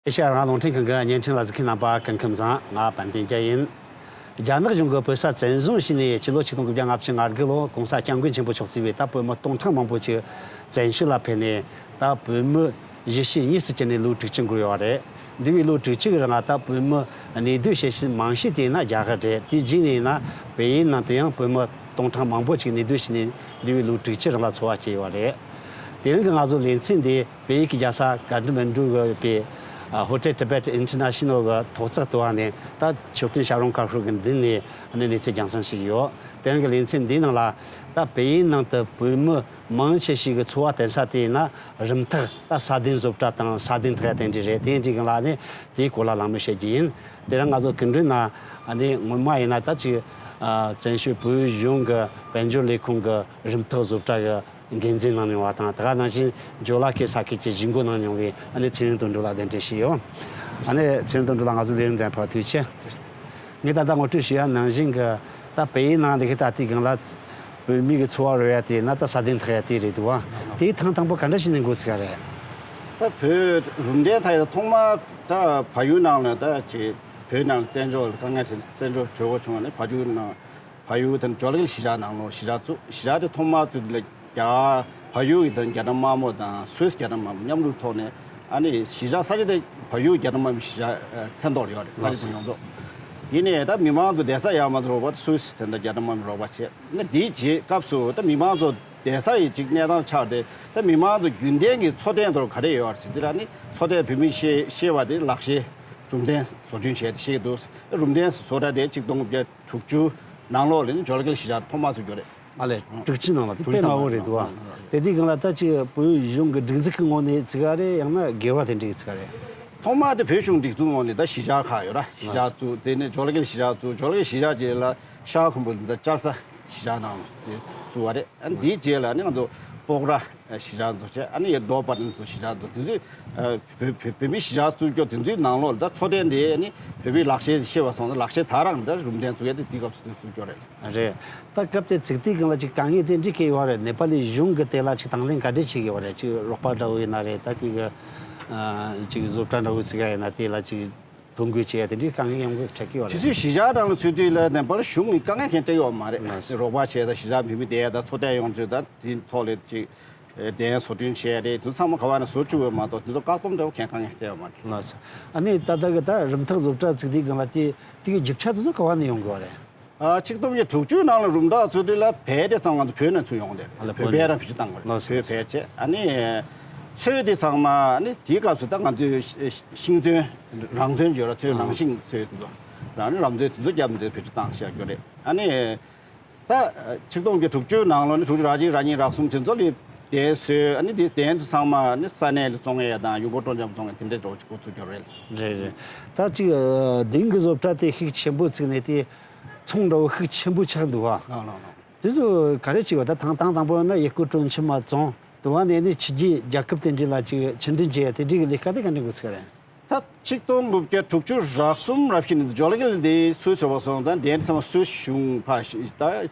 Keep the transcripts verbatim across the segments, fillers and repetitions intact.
ཨེ་ཤ་ཡ་རང་དབང་རླུང་འཕྲིན་ཁང་གི་བརྙན་འཕྲིན་ལ་གཟིགས་མཁན་རྣམ་པ་སྐུ་ཁམས་བཟང་། ང་དཔལ་ལྡན་རྒྱལ་ཡིན། རྒྱ་ནག་གཞུང་གིས་བོད་ས་བཙན་བཟུང་བྱས་ནས་ཕྱི་ལོ་ཆིག་སྟོང་དགུ་བརྒྱ་ལྔ་བཅུ་ང་དགུ་ལོར་༸གོང་ས་༸སྐྱབས་མགོན་ཆེན་པོ་མཆོག་གཙོས་པའི་ད་བོད་མི་སྟོང་ཕྲག་མང་པོ་ཅིག་བཙན་བྱོལ་ལ་ཕེབས་ནས། ད་བོད་མི་གཞིས་བྱེས་གཉིས་སུ་གྱུར་ནས་ལོ་དྲུག་ཅུ་འགོར་ཡོད་རེད། འདས་པའི་ལོ་དྲུག་ཅུ་གི་རིང་ལ་ད་བོད་མི་གནས་སྡོད་བྱེད་ས་མང་ཤོས་དེ་ཡིན་ན་རྒྱ་གར་རེད། དེའི་རྗེས་ནས་ཡིན་ན་བལ་ཡུལ་ནང་དུ་ཡང་བོད་མི་སྟོང་ཕྲག་མང་པོ་ཅིག་གནས་སྡོད་བྱས་ནས་འདས་པའི་ལོ་དྲུག་ཅུ་རིང་ལ་འཚོ་བ་སྐྱེལ་ཡོད་རེད། དེ་རིང་གི་ང་ཚོ་ལེ་ཚན་འདི་བལ་ཡུལ་གྱི་རྒྱལ་ས་ཀ་ཐ་མན་ཌུ་གི་ཡོད་པའི་ཨ་Hotel Tibet International གི་ཐོག་བརྩེགས་དུ་བ་ནས་ད་མཆོད་རྟེན་ཞབས་དྲུང་དཀར་ཧྲུལ་གྱི་མདུན་ནས་ཨ་ནི་གནས་ཚུལ་རྒྱང་སྲིང་ཞུས་ཡོད། དེ་རིང་གི་ལེ་ཚན་འདིའི་ནང་ལ་ད་བལ་ཡུལ་ནང་དུ་བོད་མི་མང་ཆེ་ཞིག་གི་འཚོ་བ་བརྟེན་ས་དེ་ཡིན་ན་རིམ་ཐག་ད་ས་གདན་བཟོ་གྲྭ་དང་ས་གདན་འཐག་ཡ་དེ་འདྲ་རེད། དེ་འདྲའི་སྒང་ལ་ནི་དེའི་སྐོར་ལ་གླེང་མོལ་བྱེད་རྒྱུ་ཡིན། དེ་རིང་ང་ཚོ་སྐུ་མགྲོན་ན་ཨ་ནི་སྔོན་མ་ཡིན་ན་ད་ཅིག་ཨ་བཙན་བྱོལ་བོད་གཞུང་གི་དཔལ་འབྱོར་ལས་ཁུངས་ཀྱི་རིམ་ཐག་བཟོ་གྲྭ་གི་འགན་འཛིན་གནང་མྱོང་བ་དང་། དེ་ག་ནང་བཞིན་ཇོ་ལ་ཁེ་ས་ཁུལ་གྱི་གཞིས་འགོ་གནང་མྱོང་བའི་ཨ་ནི་ཚེ་རིང་དོན་གྲུབ་ལགས་གདན་འདྲེན་ཞུས་ཡོད། ཨ་ནི་ཚེ་རིང་དོན་གྲུབ་ལགས་ང་ཚོའི་ལས་རིམ་དང་ཕེབས་པར་ཐུགས་རྗེ་ཆེ། ངས་ད་ལྟ་ངོ་སྤྲོད་ཞུས་ཡ་ནང་བཞིན་གྱི་ད་བལ་ཡུལ་ནང་འདི་གི་ད་ལྟའི་སྒང་ལ་བོད་མི་གི་འཚོ་བ་རོལ་ཡ་དེ་ན་ད་ས་གདན་འཐག་ཡ་དེ་རེད་འདུག་བ། དེའི་ཐང་དང་པོ་ག་འདྲ་ཞིག་ནས་འགོ་ཚུགས་ཀ་རེད། ད་བོད་རུམ་གདན་འཐག་ཡ་ཐོག་མ་ད་བལ་ཡུལ་ནང་ལ་ད་ཅིག་བོད་ནང་བཙན་བྱོལ་དཀའ་ངལ་དེ་བཙན་བྱོལ་གྲོལ་དགོས་བྱུང་བ་ནི་བལ་ཡུལ་ནང་བལ་ཡུལ་དང་ཇོ་ལ་ཁེ་ལ་གཞིས་ཆགས་ནང་ལོགས་གཞིས་ཆགས་བཙུགས། གཞིས་ཆགས་དེ་ཐོག་མར་བཙུགས་དུས་ལ་རྒྱ་བལ་ཡུལ་གྱི་དང་རྒྱ་ནག་དམར་མོ་དང་སུད་སི་རྒྱ་ནག་དམར་མོ་མཉམ་རུབ་ཐོག་ནས་ཨ་ནི་གཞིས་ཆགས་ས་ཆ་དེ་བལ་ཡུལ་རྒྱ་ནག་དམར་མོའི་གཞིས་ཆགས་ཨ་མཚན་ཐོག་ལ་ཡོད་རེད། ས་ཆ་དེ་ཡོངས་རྫོགས། ཡིན་ནའི་ད་མི་མང་ཚོ་བསྡད་ས་ཡག་མ་ཚོ་རོགས་པ་སུད་སི་དེ་འདྲ་རྒྱ་ནག་དམར་མོས་རོགས་པ་བྱས་ན། དེའི་རྗེས་སྐབས་སུ་ད་མི་མང་ཚོ་བསྡད་ས་ཡི་གཅིག་གནས་སྟངས་ཆགས་ཏེ། ད་མི་མང་ཚོ་རྒྱུན་ལྡན་གྱི་འཚོ་རྟེན་དེ་ག་རེ་ཡོད་རེད་ཟེར་དུས་ལ་ནི་འཚོ་རྟེན་བོད་མི་ཤེས་ཤེས་པ་དེ་ལག་ཤེས་རུམ་གདན་བཟོ་སྐྲུན་བྱས་ཏེ་བཤད་ཀྱི་འདུག་རུམ་གདན་བཟོ་གྲྭ་དེ་ཆིག་སྟོང་དགུ་བརྒྱ་དྲུག་ཅུ་ནང་ལོགས་ལ་ནི་ཇོ་ལ་ཁེ་ལ་གཞིས་ཆགས་ཐོག་མར་བཙུགས་ཡོད་རེད། ཨ་ལས། དྲུག་ཅུ་ནང་ལ་དེ་དྲུག་ཅུ་དཔེ་མང་པོ་རེད་འདུག་ཨ། ནང་ལ། དེ་དུས་སྒང་ལ་ད་ཅིག་བོད་གཞུང་གི་སྒྲིག་འཛུགས་ཀྱི་ངོས་ནས་ཚུགས་ཀ་རེད། ཡང་ན་སྒེར་བ་དེ་འདྲའི་ཚུགས་ཀ་རེད། ཐོག་མར་དེ་བོད་གཞུང་སྒྲིག་འཛུགས་ངོས་ནས་ད་གཞིས་ཆགས་ཁག་ཡོད་ར། གཞིས་ཆགས་བཙུགས། དེ་ནས་ཇོ་ལ་ཁེ་ལ་གཞིས་ཆགས་བཙུགས། ཇོ་ལ་ཁེ་ལ་གཞིས་ཆགས་རྗེས་ལ་ཤར་ཁུམ་བུ་ད་ཅལ་ས་གཞིས་ཆགས་ནང་དེ་བཙུགས་པ་རེད། ཨ་ནི་དེའི་རྗེས་ལ་ནི་ང་ཚོ་སྤོག་ར་གཞིས་ཆགས་བཙུགས་བྱས། ཨ་ནི་ཡ་རྡོ་པ་ཏན་ཚོ་གཞིས་ཆགས་བཙུགས། དེ་ཚོའི་ཨ་བོད་བོད་བོད་མིའི་གཞིས་ཆགས་བཙུགས་སྐྱོ་དེ་ཚོའི་ནང་ལོགས་ལ་ད་འཚོ་རྟེན་དེ་ནི་བོད་པའི་ལག་ཤེས་ཤེས་པ་སོང་ཙང་ལག་ཤེས་དག་རང་ད་རུམ་གདན་བཙུགས་ཡ་དེ་དེའི་སྐབས་སུ་དེ་བཙུགས་སྐྱོ་རེད། རེད། ད་སྐབས་དེ་ཚུགས་དུས་སྒང་ལ་ཅིག་དཀའ་ངལ་དེ་འདྲ་སྐྱེས་ཡོད་རེད། ནེ་པ་ལི་གཞུང་གི་དེ་ལ་ཅིག་དང་ལེན་ག་འདྲ་བྱེད་ཀྱི་ཡོད་རེད། ཅིག་རོགས་པ་འདྲ་བོ་ཡིན་ན་རེད། ད་དེ་གི་ཨ་ཅིག་བཟོ་གྲྭ་འདྲ་བོ་ཚུགས་ཡ་ཡིན་ན་དེ་ལ་ཅིག་ཐོ་འགོད་བྱེད་ཡ་དེ་འདྲའི་དཀའ་ངལ་ཡོང་གི་འཕྲད་ཀྱི་ཡོད་དུས་རེད། ཚོད་གཞིས་ཆགས་ནང་ལ་ཚུད་དུས་ལ་ནེ་པ་ལི་གཞུང་གིས་དཀའ་ངལ་གང་སྤྲད་ཡོད་མ་རེད། ལགས་སོ། རོགས་པ་བྱས་ད་གཞིས་ཆགས་བོད་མི་བསྡད་ཡ་ད་འཚོ་རྟེན་ཡོང་དུས་ད་དེ་ཐོག་ལ་ཅིག་གདན་བཟོ་སྐྲུན་བྱས་རེད། དེ་ཚོ་ཚང་མ་ག་བ་ནས་བཟོ་བཅུག་ཡོད་མ་གཏོགས་དེ་ཚོ་བཀག་སྡོམ་འདྲ་བོ་གང་དཀའ་ངལ་སྤྲད་ཡོད་མ་རེད། ལགས་སོ། ཨ་ནི་ད་ལྟ་གི་ད་རིམ་ཐག་བཟོ་གྲྭ་བཙུགས་དུས་སྒང་ལ་དེ་དེ་གི་རྒྱུ་ཆ་དེ་ཚོ་ག་བ་ནས་ཡོང་དགོས་པ་རེད། ཨ་ཆིག་སྟོང་དགུ་བརྒྱ་དྲུག་ཅུ་ནང་ལ་རིམ་ཐག་བཙུགས་དུས་ལ་བལ་དེ་ཚང་མ་བོད་ནས་ཚུར་ཡོང་དེ་རེད། ཨ་ལ་བོད་བལ་རང་བེད་སྤྱོད་བཏང་དགོས་རེད། ལགས་སོ། བོད་བལ་བྱས། ཨ་ནི་ཚོས་དེ་ཚང་མ་ཨ་ནི་དེའི་སྐབས་སུ་ད་ང་ཚོའི་ཤིང་ཚོན་རང་ཚོན་ཡོད་ར། ཚོས་ནང་ཤིང་ཚོས་དེ་ཚོ་རང་ནི་རང་ཚོན་དེ་ཚོ་བརྒྱབ་ནས་བེད་སྤྱོད་བཏང་བཞག་རྒྱུ་རེད། ཨ་ནི། ད་ཆིག་སྟོང་དགུ་བརྒྱ་དྲུག་ཅུ་ནང་ལོ་ནི་དྲུག་ཅུ་རེ་གཅིག་རེ་གཉིས་རེ་གསུམ་དེ་ཚོ་ལ་གདན་བཟོས། ཨ་ནི་དེ་གདན་དུ་ཚང་མ་ནི་ས་གནས་ལ་བཙོང་ཡས་དང་ཡུལ་སྐོར་སྤྲོ་འཆམ་བཙོང་ཡས་དེ་འདྲའི་འགྲོ་འགོ་ཚུགས་རྒྱུ་རེད། རེད་རེད། ད་ཅིག་ཨ་གདན་གྱི་བཟོ་གྲྭ་དེ་ཤུགས་ཆེན་པོ་བཙུགས་ནས་དེ་ཚོང་འདྲ་བོ་ཤུགས་ཆེན་པོ་ཆགས་འདུག་བ། ལགས་ལགས་ལགས། དེ་ཚོ་ག་རེ་བྱས་པ། ད་ཐང་ཐང་དང་པོ་ན་ཡུལ་སྐོར་སྤྲོ་འཆམ་མ་བཙོང་། དུ་བ་ནས་ནི་ཕྱི་རྒྱལ་རྒྱལ་ཁབ་དེ་འདྲ་ལ་ཅིག་ཕྱིར་འཐེན་བྱེད་ཡས་དེ་འདྲའི་གི་ལས་ཀ་དེ་ག་འདྲ་འགོ་ཚུགས་རེད། ད་ཆིག་སྟོང་དགུ་བརྒྱ་དྲུག་ཅུ་རེ་གསུམ་རེ་བཞི་ནས་ཇོ་ལ་ཁེ་ལ་འདི་སུད་སི་རུ་བ་སོང་ཙང་དེ་ཚང་མ་སུད་སི་གཞུང་ཕར་ཞིག་ད་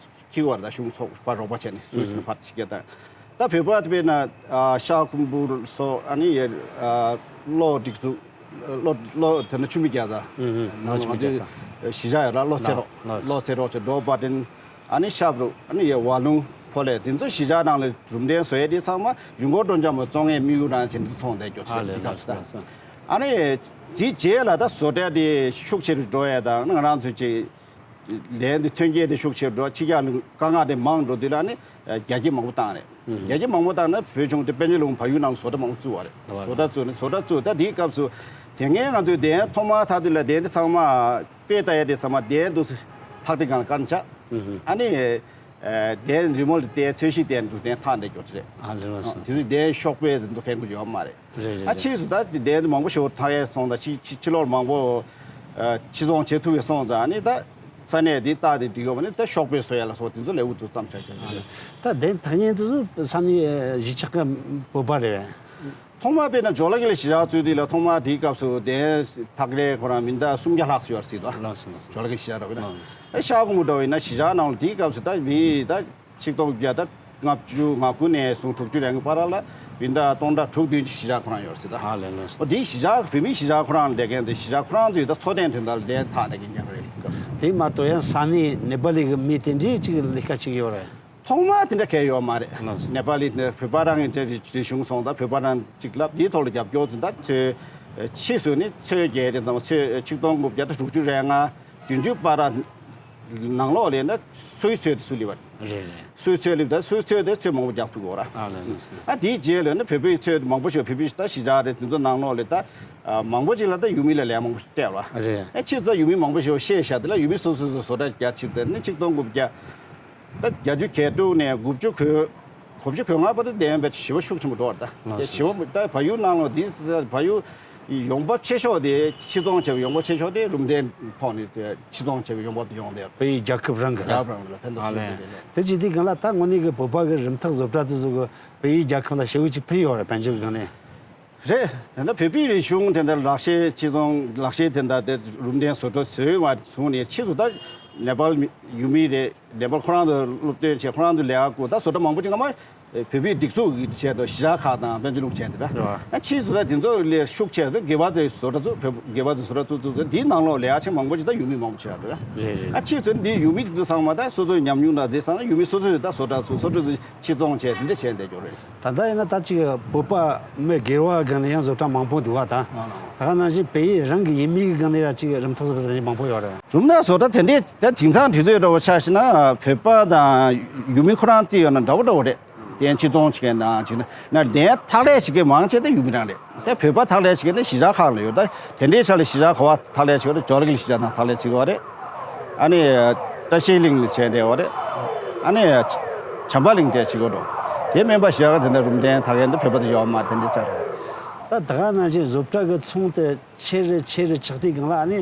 ཁྱི་བར་ད་གཞུང་ཚོགས་ཕར་རོགས་པ་བྱས་ནས་སུད་སི་ནས་ཕར་ཞིག་ད་ད་བོད་པ་དེ་བས་ན་ཤར་ཁུམ་བུ་སོགས། ཨ་ནི་ཡ་གློ་སྒྲིག་འཛུགས། གློ་གློ་དེ་ན་ཆུ་མིག་རྒྱག་ས་ནང་ང་ཚོའི་གཞིས་ཆགས་ཡོད་ལ། གློ་ཚེ་རོགས། གློ་ཚེ་རོགས་བྱས་འགྲོ་པ་དེ་ཨ་ནི་ཤབ་རུ། ཨ་ནི་ཡ་བ་ལུང་ཕོ་ལས་དེ་ཚོ་གཞིས་ཆགས་ནང་ལ་རུམ་གདན་བཟོ་ཡས་དེ་ཚང་མ་ཡུལ་སྐོར་སྤྲོ་འཆམ་བཙོང་ཡས་དམིགས་ཡུལ་རང་བྱས་ནས་ཚོང་བསྡད་རྒྱུ་ཆེ་དེ་སྐབས་སུ། ཨ་ནི་དེའི་རྗེས་ལ་ད་བཟོ་གྲྭ་དེ་ཤུགས་ཆེ་རུ་འགྲོ་ཡས་དང་ང་རང་ཚོའི་ཅིག་ལན་དེ་ཐོན་སྐྱེད་དེ་ཤུགས་ཆེ་རུ་འགྲོ། ཕྱི་རྒྱལ་ལ་དཀའ་ངལ་དེ་མང་འགྲོ་དུས་ལ་ནི་རྒྱ་སྐྱེད་མང་པོ་བཏང་རེད། རྒྱ་སྐྱེད་མང་པོ་བཏང་ནས་བོད་གཞུང་དེ་དཔལ་འབྱོར་ལས་ཁུངས་བལ་ཡུལ་ནང་བཟོ་གྲྭ་མང་པོ་བཙུགས་པ་རེད། བཟོ་གྲྭ་བཙུགས་ནས་བཟོ་གྲྭ་བཙུགས། ད་དེའི་སྐབས་སུ་དེ་སྔའི་ང་ཚོའི་གདན་ཐོག་མར་འཐག་དུས་ལ་གདན་དེ་ཚང་མ་དཔེ་ལྟ་ཡས་དེ་ཚང་མ་གདན་དུ་འཐག་དེ་གང་བཀར་ཆགས། ཨ་ནི་གདན་རི་མོ་ལ་བལྟས་ཚོས་གཞི་གདན་དུ་གདན་འཐག་འདྲ་རྒྱུ་རེད། ཨ་ལེ་ལགས་སོ། དེ་ཚོའི་གདན་གཤོག་པའི་དེ་ཚོ་མཁན་པོ་ཡོད་མ་རེད། རེད་རེད། ཨ་ཕྱིས་སུ་ད་གདན་དུ་མང་པོ་ཞིག་འཐག་ཡས་སོང་། ད་ཕྱི་ཕྱི་ཕྱི་ལོགས་མང་པོ་ཕྱིར་ཚོང་བྱེད་ཐུབ་པའི་སོང་ཙང་ཨ་ནི་ད་ས་གནས་དེ་བལྟ་དེ་འགྲིག་ཡོད་པ་ནི་ད་གཤོག་པའི་བཟོ་ཡས་ལ་སོགས་དེ་ཚོ་ལས་འུ་ཐུག་བརྩམས་བཞག་རྒྱུ་རེད། ད་གདན་འཐག་མཁན་དེ་ཚོ་ས་གནས་གཞིས་ཆགས་ཀྱི་བོད་པ་རེད། ཐོག་མར་དཔེར་ན་ཇོ་ལ་ཁེ་ལ་གཞིས་ཆགས་བཙུགས་དུས་ལ་ཐོག་མར་དེའི་སྐབས་སུ་གདན་འཐག་རས་ཁོ་རང་མི་ད་སུམ་བརྒྱ་ལྷག་ཙམ་ཡོད་རེད་ཟེར་དོ། ལགས་སོ་ལགས་སོ། ཇོ་ལ་ཁེ་ལ་གཞིས་ཆགས་ར་བས་ན། ལགས། ཨ་ཤར་ཁུམ་བུ་འདྲ་བས་ན་གཞིས་ཆགས་ནང་ལ་དེའི་སྐབས་སུ་ད་མི་ད་ཆིག་སྟོང་བརྒྱ་ད་ ལྔ་བཅུ་ང་དགུ་ནས་བཟུང་དྲུག་ཅུ་རེ་ལྔའི་བར་ལ་བིན་ད་སྟོང་ཕྲག་དྲུག་བདུན་གྱི་གཞིས་ཆགས་ཁོ་རང་ཡོད་རེད་ཟེར་ད། ཨ་ལས་ལས། འོ་དེའི་གཞིས་ཆགས་བོད་མིའི་གཞིས་ཆགས་ཁོ་རང་ལ་བསྡད་མཁན་དེ་གཞིས་ཆགས་ཁོ་རང་ཚོའི་ད་འཚོ་རྟེན་དོན་དག་ལ་གདན་འཐག་བསྡད་མཁན་རེད། དེ་མ་གཏོགས་ཡང་ས་གནས་ནེ་པ་ལི་གི་མི་དེ་འདྲའི་ཅིག་ལས་ཀ་བྱེད་ཀྱི་ཡོད་རེད། ཐོག་མ་དེ་འདྲ་གང་ཡོད་མ་རེད། ལགས་སོ། ནེ་པ་ལི་དེ་བོད་པ་རང་གི་རིག་གཞུང་སྲུང་དང་བོད་པ་རང་གཅིག་ལབ་དེའི་ཐོག་ལ་རྒྱབ་སྐྱོར་དེ་ད་ཚོས་ཕྱིས་སུ་ནི་ཚོས་བརྒྱད་དེ་ཙམ་ཚོས་ཆིག་སྟོང་དགུ་བརྒྱ་དང་དྲུག་ཅུ་རེ་ལྔ་བདུན་ཅུ་བར་ནང་ལོགས་ལས་ན་སུའི་ཚོས་དེ་སུ་ལི་བར། རེད་རེད། སུའི་ཚོས་ལི་ད་སུའི་ཚོས་དེ་ཚོས་མང་པོ་རྒྱག་ཐུབ་གོ་ར། ཨ་ལས་ལས། ཨ་དེའི་རྗེས་ལ་ནི་བོད་པའི་ཚོས་མང་པོ་ཞིག་བོད་པའི་ད་གཞིས་ཆགས་རེད་དེ་ཚོ་ནང་ལོགས་ལས་ད་མང་པོ་ཅིག་ལ་ད་ཡུལ་མི་ལ་ལས་མང་པོ་ཞིག་སྤྲད་ར། རེད། ཨ་ཕྱིས་སུ་ད་ཡུལ་མི་མང་པོ་ཞིག་ཤེས་བཞག་དེ་ལ་ཡུལ་མི་སོ་སོ་སོ་བཟོ་གྲྭ་རྒྱ་ཆེ་དེ་ནི་ཆིག་སྟོང་དགུ་བརྒྱ། ད་བརྒྱད་ཅུ་གྱ་དྲུག་ནས་དགུ་བཅུ་གོ་དགུ་བཅུ་གོ་ལྔ་བར་དུ་བསྡད་པའི་ཞི་བ་ཤུགས་ཆེན་པོ་འགྲོ་བར་ད། ལགས་སོ། ཞི་བ་ད་བལ་ཡུལ་ནང་ལོགས་འདི་བལ་ཡུལ་ཡོང་འབབ་ཆེ་ཤོས་དེ་ཕྱིར་ཚོང་བྱས་པའི་ཡོང་འབབ་ཆེ་ཤོས་དེ་རུམ་གདན་ཐོག་ནས་ཕྱིར་ཚོང་བྱས་པའི་ཡོང་འབབ་དེ་ཡོང་བསྡད། བལ་ཡུལ་རྒྱལ་ཁབ་རང་གི་ད། རྒྱལ་ཁབ་རང་གི་ལ་ཕན་ཐོགས་ཨ་ཆེན་པོ་ལས། དེ་རེད། དེ་བྱེད་དུས་སྒང་ལ་ད་དངོས་གནས་ཀྱི་བོད་པ་གི་རིམ་ཐག་བཟོ་གྲྭ་དེ་ཚོ་གི་བལ་ཡུལ་རྒྱལ་ཁབ་ལ་ཞེ་པོ་ཅིག་ཕན་ཡོད་རེད་དཔལ་འབྱོར་གི་སྒང་ནས། རེད། དེ་འདྲ་བོད་པའི་རིག་གཞུང་དེ་འདྲ་ལག་ཤེས་ཅི་ཙང་ལག་ཤེས་དེ་འདྲ་དེ་རུམ་གདན་བཟོ་གྲྭ་བཟོས་པ་བཟུང་ནས་ཕྱིས་སུ་ད་ནེ་པཱལ་ཡུལ་མི་རེད། ནེ་པཱལ་ཁོ་རང་ཚོ་སློབ་སྟོན་བྱས་ཁོ་རང་ཚོ་ལས་ཀ་བསྐུར་ད་བཟོ་གྲྭ་མང་པོ་ཅིག་སྔ་མ་བོད་པའི་སྒྲིག་འཛུགས་ཀྱི་ཆེད་དུ་གཞིས་ཆགས་ཁག་དང་དཔལ་འབྱོར་ལུང་ཆེན་དེ་འདྲ། རེད་བ། ཨ་ཕྱིས་སུ་ད་དེ་ཚོ་ལས་ཤུགས་ཆེ་དུ་དགེ་བ་ཚོའི་བཟོ་གྲྭ་ཚོ་བོད་དགེ་བ་ཚོའི་བཟོ་གྲྭ་ཚོ་བཙུགས་ཚེ་འདིའི་ནང་ལོགས་ལས་ཀ་བྱེད་མང་པོ་ཅིག་ད་ཡུལ་མི་མང་པོ་ཆགས་རེད། རེད་རེད། ཨ་ཕྱིས་སུ་འདི་ཡུལ་མི་དེ་ཚོ་ཚང་མ་ད་སོ་སོའི་ཉམས་མྱོང་དང་དེ་ཚང་ན་ཡུལ་མི་སོ་སོས་ད་བཟོ་གྲྭ་ཚོ་བཟོ་གྲྭ་ཚོ་ཕྱིར་ཚོང་བྱས་དེ་འདྲ་བྱས་བསྡད་ཀྱོག་རེད། ད་ལྟ་ཡིན་ན་ད་ཅིག་བོད་པ་མི་སྒེར་བ་སྒང་ནས་ཡང་བཟོ་གྲྭ་མང་པོ་འདུག་བ་ད། ད་ག་ནང་བཞིན་བལ་ཡུལ་རང་གི་ཡུལ་མི་གི་སྒང་ནས་ཡང་ཅིག་རིམ་ཐག་བཟོ་གྲྭ་དེ་འདྲ་མང་པོ་ཡོད་རེད། རུམ་ན་བཟོ་གྲྭ་དེ་འདྲས་ད་དེང་སང་དུས་ཚོད་འདྲ་བོ་ཆ་བཞག་ན་བོད་པ་དང་ཡུལ་མི་ཁོ་རང་བརྩིས་ཡོད་ན་འདྲ་བོ་འདྲ་བོ་རེད། དེ་ཕྱིར་ཚོང་བྱེད་མཁན་དང་བྱེད་ན་ན་དེ་ཐག་ལས་བྱེད་མཁན་མང་ཆེ་དེ་ཡུལ་མི་རང་རེད། དེ་བོད་པ་ཐག་ལས་བྱེད་མཁན་དེ་གཞིས་ཆགས་ཁག་ལ་ཡོད་ད། དེ་འདྲའི་ཆ་ལ་གཞིས་ཆགས་ག་བ་ཐག་ལས་བྱེད་པ་རེད། ཇོ་ལག་གི་གཞིས་ཆགས་དང་ཐག་ལས་བྱེད་པ་རེད། ཨ་ནི་བཀྲ་ཤིས་གླིང་ལ་བྱས་བསྡད་པ་རེད། ཨ་ནི་བྱམས་པ་གླིང་དེ་བྱེད་དགོས་འགྲོ། དེ་མིན་པ་གཞིས་ཆགས་དེ་འདྲ་རུམ་གདན་ཐག་མཁན་དེ་བོད་པ་དེ་ཡོད་མ་རེད། དེ་འདྲའི་ཆ་རེད། ད་ད་ག་ནང་བཞིན་བཟོ་གྲྭ་གི་ཚོང་དེ་ཆེ་རུ་ཆེ་རུ་ཆགས་དུས་སྒང་ལ་ཨ་ནི་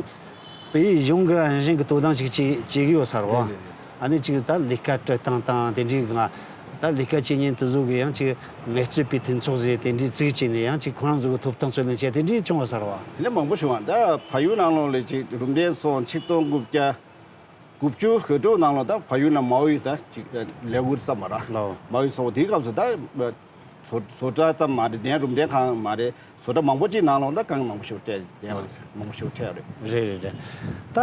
བལ་ཡུལ་གཞུང་གི་རང་བཞིན་གྱི་དོ་དམ་ཞིག་བྱེད་བྱེད་ཀྱི་ཡོད་ས་རེད་བ། རེད་རེད་རེད། ཨ་ནི་ཅིག་ད་ལས་ཀ་སྤྲོད་སྟངས་དང་དེ་འདྲའི་སྒང་ད་ལས་ཀ་བྱེད་མཁན་དེ་ཚོ་གི་ཡང་ཅིག་ངལ་རྩོལ་པའི་མཐུན་ཚོགས་ཟེར་དེ་འདྲའི་བཙུགས་བྱས་ནས་ཡང་ཅིག་ཁོ་རང་ཚོ་གི་ཐོབ་ཐང་རྩོད་ལེན་བྱས་དེ་འདྲའི་བྱུང་བ་ས་རེད་བ། དེ་ལས་མང་པོ་བྱུང་བ་ད་བལ་ཡུལ་ནང་ལོགས་ལ་ཅིག་རུམ་གདན་སོང་ཆིག་སྟོང་དགུ་བརྒྱ་དགུ་བཅུ་གོ་དྲུག་ནང་ལོགས་ད་བལ་ཡུལ་ནང་མའོ་ཡི་ད་ཅིག་ལས་འགུལ་བརྩམས་པ་ར། ལའོ། མའོ་ཡི་སོང་དེའི་སྐབས་སུ་ད་བཟོ་བཟོ་གྲྭ་ཙམ་མ་རེད། དེ་རུམ་གདན་ཁང་མ་རེད། བཟོ་གྲྭ་མང་པོ་ཅིག་ནང་ལོགས་ད་གང་མང་པོ་ཞིག་སྤྲད་བསྡད་པ་རེད། མང་པོ་ཞིག་སྤྲད་རེད། རེད་རེད་རེད། ད་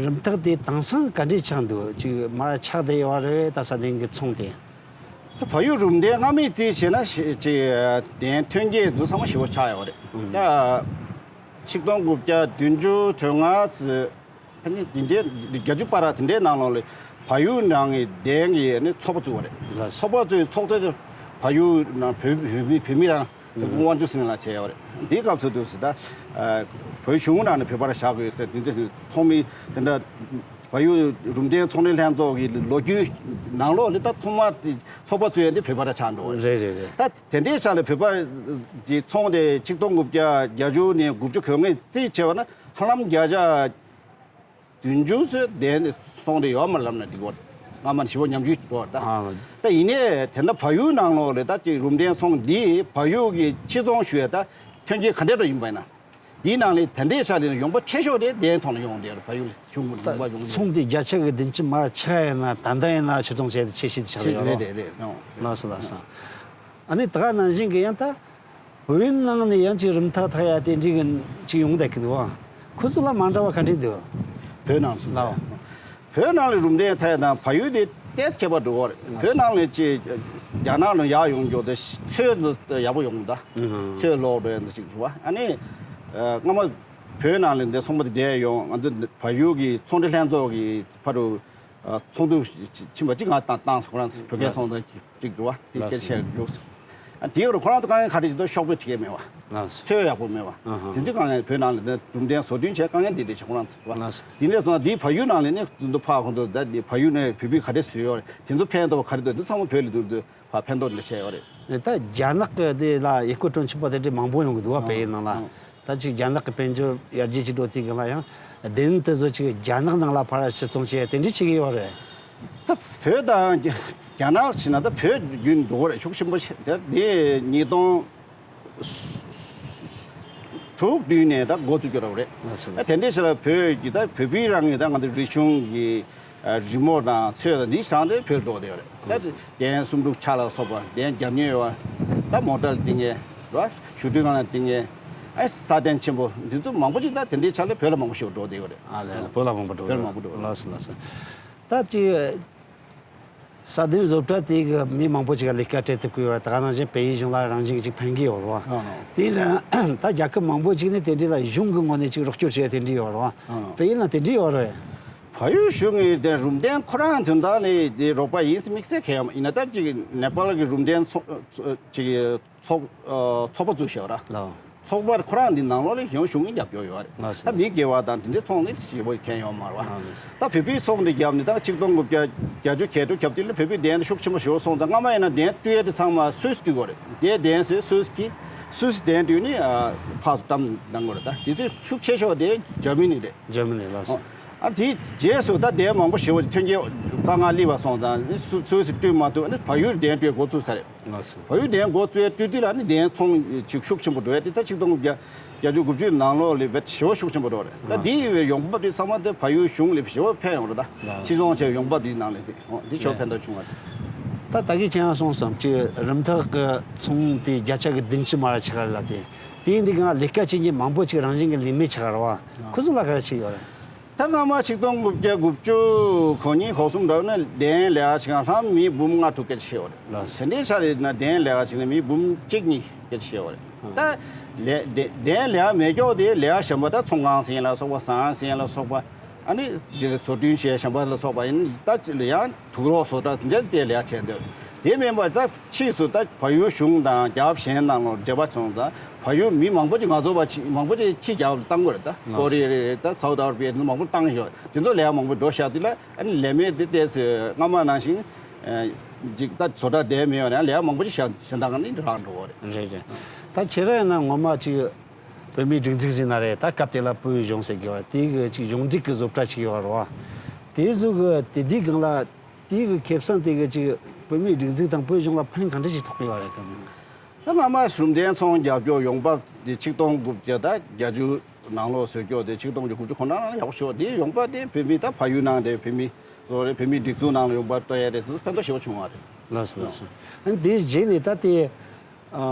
རིམ་ཐག་དེ་དེང་སང་ག་འདྲས་ཆགས་འདུག་ཅིག་མར་ཆག་བསྡད་ཡོད་རེད། ད་ས་སྟེང་གི་ཚོང་དེ། ད་བལ་ཡུལ་རུམ་གདན་སྔ་མའི་རྩིས་བྱས་ན་ཞེ་ཅིག་དེ་ཐོན་སྐྱེད་འཛུགས་ཚང་མ་ཞེ་པོ་ཆག་ཡོད་རེད། ད་ཆིག་སྟོང་དགུ་བརྒྱ་བདུན་ཅུ་དོན་ལྔ་ཙམ། ཨ་ནི་དེ་འདྲའི་བརྒྱད་ཅུ་བར་དེ་འདྲའི་ནང་ལོགས་ལ་བལ་ཡུལ་ནང་གི་གདན་གྱི་ནི་ཚོགས་པ་བཙུགས་པ་རེད། ལགས་སོ། ཚོགས་པ་བཙུགས་ཚོགས་གཙོ་དེ་བལ་ཡུལ་ནང་བོད་བོད་མི་བོད་མི་རང་དབང་ཆུ་སྲིན་ལ་བྱས་ཡོད་རེད། འདིའི་སྐབས་སུ་དུས་སུ་ད་བོད་གཞུང་ནང་ནས་བོད་པར་བཞག་དགོས་ཟེར་དེ་འདྲ་ཚོགས་མི་དེ་འདྲ་བལ་ཡུལ་རུམ་གདན་ཚོང་འབྲེལ་ལྷན་ཚོགས་ཀྱི་ལོ་རྒྱུས་ནང་ལོགས་ལ་ད་ཐོག་མར་དེ་ཚོགས་པ་བཙུགས་ཡས་འདི་བོད་པ་ར་ཆགས་འགྲོ་བ་རེད། རེད་རེད་རེད། ད་དེ་འདྲའི་ཆ་ལ་བོད་པ་གྱི་ཚོང་དེ་ཆིག་སྟོང་དགུ་བརྒྱ་བརྒྱད་ཅུ་ནས་དགུ་བཅུ་གོ་ལྔའི་རྩིས་བྱས་པ་ན་ཧ་ལམ་བརྒྱ་ཆ་བདུན་ཅུ་ཚོད་བསྡད་ནས་སོང་སྟེ་ཡོད་མ་ལབ་ན་འགྲིག་གོ། སྔ་མ་ནས་ཞེ་པོ་ཉམས་ཞིབ་འགྲོ་བ་ད། ཨ། ད་ཡིན་ནའི་དེ་འདྲ་བལ་ཡུལ་ནང་ལོགས་ལ་ད་ཅིག་རུམ་གདན་ཚོང་འདི་བལ་ཡུལ་གྱི་ཕྱིར་ཚོང་ཞུ་ཡ་ད་ཐོན་སྐྱེད་ག་འདྲ་འདྲ་ཡིན་པ་ཡིན་ན། འདིའི་ནང་ལས་ད་ལྟའི་ཆ་ལ་ཡོང་འབབ་ཆེ་ཤོས་དེ་གདན་ཐོག་ནས་ཡོང་བསྡད་ཡོད་རེད། བལ་ཡུལ་ལ་གཞུང་གི་ཡོང་འབབ་ཡོང་གི་ཚོང་འདི་བརྒྱ་ཆ་གི་བདུན་ཅུ་མར་ཆག་ཡ་ཡིན་ན་ད་ལྟ་ཡིན་ན་ཕྱིར་ཚོང་བྱས་ཏེ་ཆེ་ཤོས་དེ་ཆགས་ཀྱི་ཡོད་རེད། རེད་རེད་རེད། ལགས་སོ་ལགས་སོ། ཨ་ནི་ད་ག་ནང་བཞིན་གྱི་ཡང་ད། བོད་ནང་ནས་ཡང་ཅིག་རིམ་ཐག་ཐག་ཡ་དེ་འདྲའི་གི་ཅིག་ཡོང་བསྡད་ཀྱི་འདུག་ཨ། ཁོ་ཚོ་ལ་མ་འདྲ་བ་ག་འདྲ་འདུག་བོད་ནང་སུ་ལའོ། བོད་ནང་ལ་རུམ་གདན་ཐག་ཡ་དང་བལ་ཡུལ་དེ་ཏོག་ཙམ་ཁྱད་པར་འགྲོ་གི་རེད། བོད་ནང་ལ་ཅིག་རྒྱ་ནག་ལ་ཡར་ཡོང་རྒྱུ་དེ་ཚོས་ཡག་པོ་ཡོང་གི་འདུག་ཨ། ཚོས་ལོག་འགྲོ་ཡ་འདི་ཅིག་རེད་བ། ཨ་ནི་སྔ་མ་བོད་ནང་ལ་འདི་ཚོང་པ་དེ་བསྡད་ཡོང་། ང་ཚོ་བལ་ཡུལ་གྱི་ཚོང་འབྲེལ་ལྷན་ཚོགས་ཀྱི་ཕ་རུ། ཚོགས་འདུ་ཕྱིན་པ་གཅིག་ང་བཏང་བཏང་སོང་། ཁོ་རང་ཚོ་བོད་སྐད་ཚོགས་འདུ་གཅིག་འགྲོ་བ་དེ་སྐད་ཆ་བཤད་འགྲོ་སོང་། ཨ་དེའི་རུ་ཁོ་རང་ཚོ་དཀའ་ངལ་ག་རེ་ཞིག་འདུག་ཤོག་བུ་བྲིས་མེད་བ། ཚོས་ཡག་པོ་མེད་བ། དེ་ཚོ་དཀའ་ངལ་བོད་ནང་ལ་ནས་གྲུབ་འབྲས་བཟོ་སྐྲུན་བྱས་དཀའ་ངལ་འདི་འདྲ་ཞིག་ཁོ་རང་ཚོ་བ། དེ་འདྲ་སོང་ན་འདིའི་བལ་ཡུལ་ནང་ལ་ནས་འཛུལ་འདུག་ཕ་ཁོང་ཚོ་ད་འདི་བལ་ཡུལ་ནས་བོད་པའི་ག་རེ་བཟོས་ཡོད་རེད། དེ་ཚོ་ཕན་ཐོགས་ག་རེ་འདུག་འདི་ཚང་མ་བོད་ལ་འཛུལ་འདུག་ཕ་ཕན་ཐོགས་འདི་འདྲ་བྱས་ཡོད་རེད། ད་རྒྱ་ནག་གི་དེ་ལ་ཡུལ་སྐོར་སྤྲོ་འཆམ་པ་དེ་འདྲ་མང་པོ་ཡོང་གི་འདུག་བ། བལ་ཡུལ་ནང་ལ། ད་ཅིག་རྒྱ་ནག་གི་དཔལ་འབྱོར་ཡར་རྒྱས་ཅིག་འགྲོ་དུས་སྒང་ལ་ཡང་སྡེ་ཚན་དེ་ཚོ་ཅིག་རྒྱ་ནག་ནང་ལ་ཕར་ཕྱིར་ཚོང་བྱེད་དེ་འདྲ་བྱེད་ཀྱི་ཡོད་རེད། ད་བོད་དང་རྒྱ་ནག་བྱས་ན་ད་བོད་རྒྱུན་འགྲོ་གི་རེད། ཤུགས་ཆེན་པོ་ཞིག་ད་དེ་ཉིས་སྟོང་དྲུག་བདུན་ནས་ད་འགོ་བཙུགས་ཀྱི་རེད། ད་དེ་འདྲའི་ཆ་ལ་བོད་ཀྱི་ད་བོད་པའི་རང་གི་ད་ང་ཚོ་རིག་གཞུང་གི་ རི་མོ་དང་ཚོས་དང་འདི་རང་དེ་བོད་འགྲོ་བསྡད་ཡོད་རེད། ད་གདན་སུམ་ཕྲུགས་ཆ་ལ་སོགས་པ་གདན་རྒྱབ་མཁན་ཡོད་པ། ད་མོ་ཊ་ལ་བཏིང་མཁན་རེད་བ། བཞུགས་ཁྲི་སྒང་ལ་བཏིང་མཁན། ཨ་ས་གདན་ཆེན་པོ་འདི་ཚོ་མང་པོ་ཅིག་ད་དེ་འདྲའི་ཆ་ལ་བོད་ལ་མང་པོ་ཞིག་འགྲོ་བསྡད་ཡོད་རེད། ཨ་ལས་ལ་བོད་ལ་མང་པོ་འགྲོ་བོད་ལ་མང་པོ་འགྲོ། ལགས་སོ་ལགས་སོ། ད་ཅིག་ས་གདན་བཟོ་གྲྭ་དེ་གི་མི་མང་པོ་ཅིག་ག་ལས་ཀ་སྤྲད་ཐུབ་ཀྱི་ཡོད་རེད། ད་ག་ནང་བཞིན་བལ་ཡུལ་གཞུང་ལ་རང་བཞིན་གྱི་ཅིག་ཕན་གྱི་ཡོད་རེད་བ། ཨ་ཨ། དེ་ལ་ད་རྒྱལ་ཁབ་མང་པོ་ཅིག་ནས་དེ་འདྲའི་ལ་གཞུང་གི་ངོས་ནས་ཅིག་རོགས་སྐྱོར་བྱས་དེ་འདྲའི་ཡོད་རེད་བ། ཨ་ཨ། བལ་ཡུལ་ན་དེ་འདྲའི་ཡོད་རེད། བལ་ཡུལ་གཞུང་གི་དེ་རུམ་གདན་ཁོ་རང་དོན་དག་ནས་དེ་རོགས་པ་ཡིན་དམིགས་བསལ་གང་ཡང་ཡིན་ན། ད་ཅིག་ནེ་པཱལ་གྱི་རུམ་གདན་ཚོགས་ཅིག་ཚོགས་ཚོགས་པ་བཙུགས་ཤག་ར། ལགས། ཚོགས་པ་ཁོ་རང་འདི་ནང་ལོགས་ལ་ཡང་གཞུང་གི་རྒྱབ་སྐྱོར་ཡོད་རེད། ལགས་སོ། ད་མི་སྒེར་བ་དང་དེ་འདྲའི་ཚོང་ལས་ཞེ་པོ་མཁན་ཡོད་མ་རེད་བ། ལགས་སོ། ད་བོད་པའི་ཚོང་འདི་བརྒྱབ་ནས་ད་ཆིག་སྟོང་དགུ་བརྒྱ་བརྒྱད་ཅུ་གྱ་དྲུག་གྱ་བདུན་ལ་བོད་པའི་གདན་འདི་ཤུགས་ཆེན་པོ་ཞེ་པོ་སོང་ཙང་། སྔ་མ་ཡིན་ན་གདན་སྤྲོད་ཡས་དེ་ཚང་མ་སུད་སི་སྤྲོད་དགོས་རེད། དེ་གདན་སུད་སུད་སི་གི་སུད་སི་གདན་སྤྲོད་ནས་ཨ་ཕར་ཚུར་བཀྲམ་གནང་དགོས་རེད། ད་དེ་ཚོའི་ཤུགས་ཆེ་ཤོས་དེ་འཇར་མ་ནི་རེད། འཇར་མ་ནི། ལགས་སོ། ཨ་དེའི་རྗེས་སུ་ད་གདན་མང་པོ་ཞེ་པོ་ཐོན་སྐྱེད་དཀའ་ངལ་སླེབས་པ་སོང་ཙང་སུད་སུད་སི་སྤྲོད་མ་ཐུབ། ཨ་ནི་བལ་ཡུལ་གདན་སྤྲོད་འགོ་བཙུགས་ས་རེད། ལགས་སོ། བལ་ཡུལ་གདན་འགོ་བཙུགས་སྤྲོད་དུས་ལ་ནི་གདན་ཚོང་ཅིག་ཤུགས་ཆེན་པོ་འགྲོ་ཡ་དེ་ད་ཆིག་སྟོང་དགུ་བརྒྱ་བརྒྱད་ཅུ་དགུ་བཅུ་ནང་ལོགས་ལས་བེད་ཞེ་པོ་ཤུགས་ཆེན་པོ་འགྲོ་རེད། ད་ལགས་སོ། འདི་ཡོང་འབབ་དེ་ཚང་མ་དེ་བལ་ཡུལ་གཞུང་ལས་ཞེ་པོ་ཕན་ཡོང་རེད། ད་ལགས། ཕྱིར་ཚོང་བྱས་ཡོང་འབབ་དེ་ནང་ལས་དེ་འོ་འདི་ཞེ་པོ་ཕན་ཐོགས་བྱུང་བ་རེད། ད་ད་གིན་ཁྱེད་རང་གསུངས་སམ་ཅིག་རུམ་ཐག་གི་ཚོང་དེ་བརྒྱ་ཆ་གི་བདུན་ཅུ་མ་ར་ཆགས་རེད་ལ། དེ་དེ་འདི་གང་ལས་ཀ་བྱེད་མཁན་མང་པོ་ཅིག་རང་བཞིན་གྱི་ལས་མེད་ཆགས་རེད་བ། ཁོ་ཚོ་ལ་ག་རེ་བྱེད་ཡོད་རེད། ད་སྔ་མ་ཆིག་སྟོང་དགུ་བརྒྱ་དགུ་བཅུ་གོ་གཉིས་གོ་གསུམ་འདྲ་ན་གདན་ལས་ཀ་བྱེད་མཁན་ལྷག་མི་འབུམ་ལྔ་དྲུག་སྐད་ཆ་བཤད་ཡོད་རེད། ལགས་སོ། དེ་འདྲའི་ཆ་རེད་ན་གདན་ལས་ཀ་བྱེད་མཁན་མི་འབུམ་གཅིག་གཉིས་སྐད་ཆ་བཤད་ཡོད་རེད། ད་ལས་གདན་ལས་ཀ་མེད་མཁན་དེ་ལས་ཀ་གཞན་པ་ད་ཚོང་ཁང་ཟེར་ཡ་ལ་སོགས་པ་ཟ་ཁང་ཟེར་ཡ་ལ་སོགས་པ། ཨ་ནི་དེ་ལ་བཟོ་སྐྲུན་བྱས་གཞན་པ་ལ་སོགས་པ་ཡིན་ད་ཅི་ལ་ཡང་དུག་ལོག་བཟོ་གྲྭ་དེ་འདྲ་དེ་ལས་ཀ་བྱས་འདུག་དེ་མིན་པར་ད་ཕྱིས་སུ་ད་བལ་ཡུལ་གཞུང་དང་རྒྱལ་ཁབ་གཞན་ནང་ལ་འབྲེལ་བ་བྱུང་ཙང་བལ་ཡུལ་མི་མང་པོ་ཅིག་ང་ཚོ་བ་ཅིག་མང་པོ་ཅིག་ཕྱི་རྒྱལ་ཁབ་ལ་བཏང་དགོས་རེད། ད་ལགས་སོ། ཀོ་རི་ཡ་རེད། ད་སའུ་ཐི་ཨ་ར་བྷི་ཡ་དེ་ཚོ་མང་པོ་བཏང་ཤག་དེ་ཚོ་ལས་ཀ་མང་པོ་འགྲོ་ཤག་དེ་ལ་ཨ་ནི་ལས་མེད་དེ་ཏོག་ཙམ་སྔ་མ་ནང་བཞིན་ཅིག་ད་བཟོ་གྲྭ་བསྡད་མེད་པ་ནས་ལས་ཀ་མང་པོ་ཅིག་བྱ་བྱེད་སྟངས་ནི་རག་འགྲོ་གི་རེད། རེད་རེད། ད་ཁྱེད་རང་ཡིན་ན་ངོ་མ་ཅིག་བོད་མིའི་སྒྲིག་འཛུགས་ཟེར་ན་རེད། ད་སྐབས་དེ་ལ་བོད་གཞུང་ཟེར་གི་བ་དེ་གི་ཅིག་གཞུང་འབྲེལ་གི་བཟོ་གྲྭ་ཅིག་ཡོད་རེད་བ། དེ་ཚོ་གི་དེ་དུས་སྒང་ལ་དེ་གི་ཁེ་བཟང་དེ་གི་ཅིག་བོད་མིའི་སྒྲིག་འཛུགས་དང་བོད་གཞུང་ལ་ཕན་གང་འདྲ་ཅིག་ཐོགས་ཀྱི་ཡོད་རེད་སྐབས་ཡིན་ན། ད་སྔ་མ་གཞུང་འབྲེལ་ཚོང་རྒྱག་རྒྱུ་ཡོང་འབབ་དེ་ཆིག་སྟོང་དགུ་བརྒྱ་དང་བརྒྱད་ཅུ་ནང་ལོགས་བཟོས་རྒྱུ་དེ་ཆིག་སྟོང་དགུ་བརྒྱ་དགུ་བཅུ་གོ་ལྔ་ནང་ཡག་པོ་ཞིག་དེ་ཡོང་འབབ་དེ་བོད་མི་ད་བལ་ཡུལ་ནང་དེ་བོད་མི་བཟོ་རེད། བོད་མིའི་སྒྲིག་འཛུགས་ནང་ལ་ཡོང་འབབ་སྤྲོད་ཡ་རེད། དེ་ཚོ་ཕན་ཐོགས་ཞེ་པོ་བྱུང་བ་རེད། ལགས་སོ་ལགས་སོ། ཨ་ནི་དེའི་རྗེས་ནས་ད་དེ་ཨ་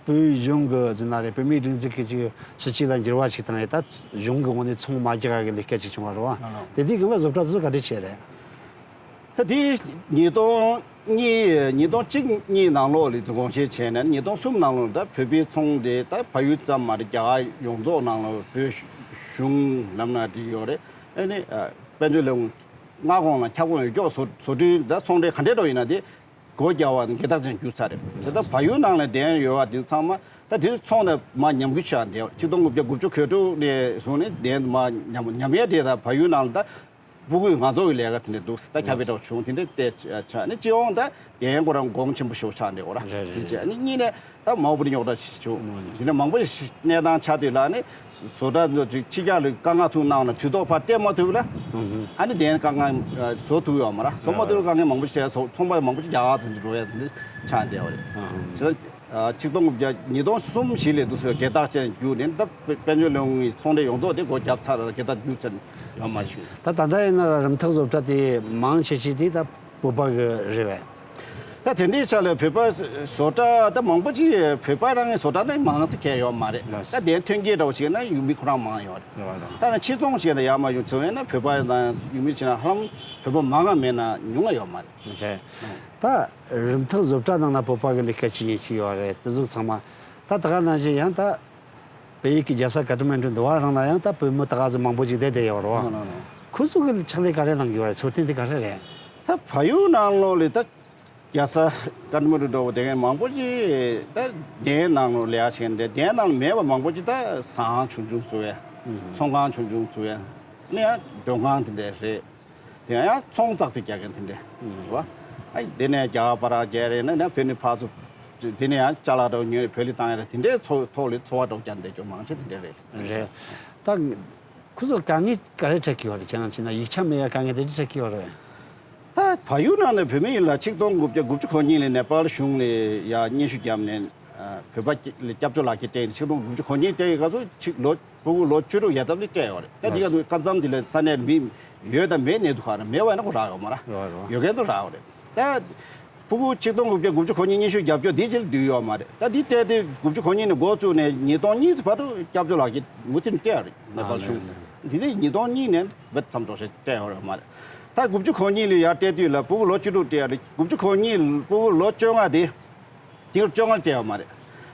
བོད་གཞུང་གི་ཟེར་ན་རེད། བོད་མིའི་སྒྲིག་འཛུགས་ཀྱི་ཅིག་སྲིད་ཇུས་ལ་འགྱུར་བ་ཞིག་བཏང་ཡས་ད་གཞུང་གི་ངོས་ནས་ཚོང་མ་རྒྱག་གི་ལས་ཀ་ཅིག་བྱུང་བ་རེད་བ། ལགས་ལགས། དེ་དུས་སྒང་ལ་བཟོ་གྲྭ་ཚོ་ག་འདྲས་བྱས་རེད། ད་དེ་ཉིས་སྟོང་གཉིས་ཉིས་སྟོང་གཅིག་གཉིས་ནང་ལོགས་ལ་དགོངས་བཞེས་བྱས་ནས་ཉིས་སྟོང་གསུམ་ནང་ལོགས་ལ་ད་བོད་པའི་ཚོང་དེ་ད་བལ་ཡུལ་ཙམ་མ་རེད། རྒྱ་གར་ཡོངས་རྫོགས་ནང་ལ་བོད་གཞུང་ལབ་ན་འགྲིག་ཡོད་རེད། ཨ་ནི་དཔལ་འབྱོར་ལས་ཁུངས་མངའ་ཁོངས་ལ་ཁྱབ་ཁོངས་ཡོད་ཀྱོག་བཟོ་བཟོ་སྐྲུན་ད་ཚོང་འབྲེལ་ག་འདྲས་འགྲོ་ཡིན་ན་དེ་སྒོ་རྒྱག་པ་དང་སྒེར་བདག་ཅན་རྒྱུ་ཚ་རེད། དེ་ལྟར་བལ་ཡུལ་ནང་ལ་གདན་ཡོད་པ་དེ་ཚང་མ་ད་དེ་ཚོ་ཚོང་དང་མ་ཉམས་རྒུད་ཆགས་འདེད། ཆིག་སྟོང་དགུ་བརྒྱ་དགུ་བཅུ་གོ་དྲུག་ནས་བཟུང་ནས་གདན་མ་ཉམས་ཉམས་ཡས་དེ་ད་བལ་ཡུལ་ནང་ལ་ད་སྤུ་གུས་ང་ཚོ་གི་ལས་ཀ་དེ་འདྲ་འདུག་ད་ཁྱབ་སྤེལ་འགྲོ་བྱུང་དེ་འདྲ་བལྟས་ཆགས་ནས་སྤྱི་ཡོངས་ད་གདན་ཁོ་རང་གོང་ཆེན་པོ་ཞིག་ཆགས་འདེད་གོ་ར། རེད་རེད་དེ་རེད། བྱས་ནས་གཉིས་ནས། ད་མ་འོངས་པར་རྙོག་དྲ་ཞིག་བྱུང་། དེ་ནས་མང་པོ་ཞིག་གནས་སྟངས་ཆགས་དུས་ལ་ནི་བཟོ་གྲྭ་ཚོ་ཅིག་ཕྱི་རྒྱལ་ལ་དཀའ་ངལ་ཚུར་གནང་ན་དུས་ཐོག་ཕར་སྤྲད་མ་ཐུབ་ལ། ཨ་ནི་དེ་ནས་དཀའ་ངལ་བཟོ་ཐུབ་ཡོད་མ་རེད། བཟོ་མ་ཐུབ་ལ་དཀའ་ངལ་མང་པོ་ཞིག་བྱས་སོང་། ཚོང་པ་མང་པོ་ཞིག་རྒྱ་གར་དུ་འགྲོ་ཡ་དེ་འདྲ་ཆགས་བསྡད་པ་རེད། བྱས་ན་ཆིག་སྟོང་དགུ་བརྒྱ་ཉིས་སྟོང་གསུམ་བཞི་ལས་འདུག་སེ་སྒེར་བདག་ཅན་བརྒྱུད་ནས་ད་དཔལ་འབྱོར་ལས་ཁུངས་ཀྱི་ཚོང་འབྲེལ་ཡོངས་རྫོགས་དེ་སྒོ་བརྒྱབ་ཚར་ལ་སྒེར་བདག་བརྒྱུད་ཚར་ཡོད་མ་རེད། ད་ད་ལྟ་ཡིན་ན་ར་རིམ་ཐག་བཟོ་གྲྭ་དེ་མང་ཆེ་ཤོས་དེ་ད་བོད་པ་གི་རེད་པས། ད་དེ་འདྲའི་ཆ་ལ་བོད་པ་བཟོ་གྲྭ་ད་མང་པོ་ཅིག་བོད་པ་རང་གི་བཟོ་གྲྭ་ནི་མང་ཙམ་གང་ཡོད་མ་རེད། ལགས་སོ། ད་དེ་ཐོན་སྐྱེད་འདྲ་བོ་ཞིག་ན་ཡུལ་མི་ཁོ་རང་མང་ཡོད་རེད། རེད་པ། ད་ནི་ཕྱིར་ཚོང་བྱས་ན་ཡར་མར་ཡོང་བྱུང་ཡོད་ན་བོད་པ་དང་ཡུལ་མི་བྱས་ན་ཧ་ལམ་བོད་པ་མང་ང་མེད་ན་ཉུང་ང་ཡོད་མ་རེད། རེད། ད་རིམ་ཐག་བཟོ་གྲྭ་ནང་ན་བོད་པ་གི་ལས་ཀ་བྱེད་མཁན་ཅིག་ཡོད་རེད། དེ་ཚོ་ཚང་མ་ད་ད་ག་ནང་བཞིན་ཡང་ད་བལ་ཡུལ་གྱི་རྒྱལ་ས་ཀ་ཐ་མན་གྲུ་འདི་བ་རང་ལ་ཡང་ད་བོད་མི་ད་ག་ཚོད་མང་པོ་ཅིག་བསྡད་བསྡད་ཡོད་རེད་བ། ལགས་ལགས་ལགས། ཁོ་ཚོ་གི་ཕྱག་ལས་ག་རེ་གནང་གི་ཡོད་རེད། འཚོ་རྟེན་དེ་ག་རེ་རེད། ད་བལ་ཡུལ་ནང་ལོགས་ལ་ད་རྒྱལ་ས་ཀ་ཐ་མན་གྲུ་འདྲ་བོ་དེ་གའི་མང་པོ་ཅིག་ད་གདན་ནང་ལོགས་ལས་ཀ་བྱེད་མཁན་དེ་གདན་ནང་ལ་མེད་པ་མང་པོ་ཅིག་ད་ཟ་ཁང་ཆུང་ཆུང་བཟོ་ཡ། ཚོང་ཁང་ཆུང་ཆུང་བཟོ་ཡ། ཨ་ནི་ཡང་མགྲོན་ཁང་དེ་འདྲ་རེད། དེ་ནས་ཡང་ཚོང་ཙག་ཙིག་རྒྱག་མཁན་དེ་འདྲ་རེད་བ། ཨ་དེ་ནས་རྒྱ་གར་བར་རྒྱག་རེད་ན་ནས་བོད་ནས་ཕར་ཚུར་དེ་ནས་ཡང་ཅ་ལག་འདྲ་བོ་ཉོས་ནས་བོད་ལ་བཏང་ཡ་རེད། དེ་འདྲའི་ཚོ་ཐོག་ལ་འཚོ་བ་འདྲ་བོ་བསྐྱལ་བསྡད་རྒྱུ་མང་ཆེ་དེ་འདྲ་རེད། རེད། ད་ཁོ་ཚོ་དཀའ་ངལ་ག་རེ་འཕྲད་ཀྱི་ཡོད་རེད། ཁྱེད་རང་བྱས་ན་ཡིག་ཆ་མེད་ཡ་དཀའ་ངལ་དེ་འདྲ་འཕྲད་ཀྱི་ཡོད་རེད། ད་བལ་ཡུལ་ནང་ནས་བོད་མི་ཡིན་ལ་ཆིག་སྟོང་དགུ་བརྒྱ་དགུ་བཅུ་གོ་གཉིས་ལ་ནེ་པཱལ་གཞུང་ལ་ཡ་སྙན་ཞུ་བརྒྱབ་ནས་ བོད་པ་ལ་སྐྱབས་བཅོལ་ལག་ཁྱེར་སྤྲད་ཡིན། ཆིག་སྟོང་དགུ་བརྒྱ་གོ་གཉིས་སྤྲད་ཡོད་སྐབས་སུ་ཕྲུ་གུ་ལོ་བཅུ་དྲུག་ཡར་ལྟ་བུ་སྤྲད་ཡོད་རེད། ད་འདི་ག་དུས་སྐབས་མཚམས་འདི་ལ་ས་གནས་མི་ཡོད་དང་མེད་གནས་ཚུལ་ཁག་རེད། མེད་པ་ཡིན་ན་ཁོ་རག་ཡོད་མ་རེད། ཡོད་མཁན་ཚོ་རག་ཡོད་རེད། ད་ཕྲུ་གུ་ཆིག་སྟོང་དགུ་བརྒྱ་དགུ་བཅུ་གོ་གཉིས་ཉི་ཤུ་རྒྱབ་སྐྱོར་འདི་ཅིག་བསྡུས་ཡོད་མ་རེད། ད་འདི་སྤྲད་དེ་དགུ་བཅུ་གོ་གཉིས་ནས་འགོ་བཙུགས་ནས་ཉིས་སྟོང་གཉིས་ཙམ་བར་དུ་སྐྱབས་བཅོལ་ལག་ཁྱེར་མུ་མཐུད་སྤྲད་ཡོད་རེད། ནེ་པཱལ་གཞུང་འདི་ནས་ཉིས་སྟོང་གཉིས་ནས་བེད་མཚམས་འཇོག་བྱས་སྤྲད་ཡོད་རེད་མ་རེད། ད་དགུ་བཅུ་གོ་གཉིས་ལ་ཡར་སྤྲད་དུས་ལ་ཕྲུ་གུ་ལོ་བཅུ་དྲུག་སྤྲད་ཡོད་རེད། དགུ་བཅུ་གོ་གཉིས་ཕྲུ་གུ་ལོ་བཅོ་ལྔ་དེ། དེང་རབས་བཅོ་ལྔར་བསྐྱལ་བ་མ་རེད།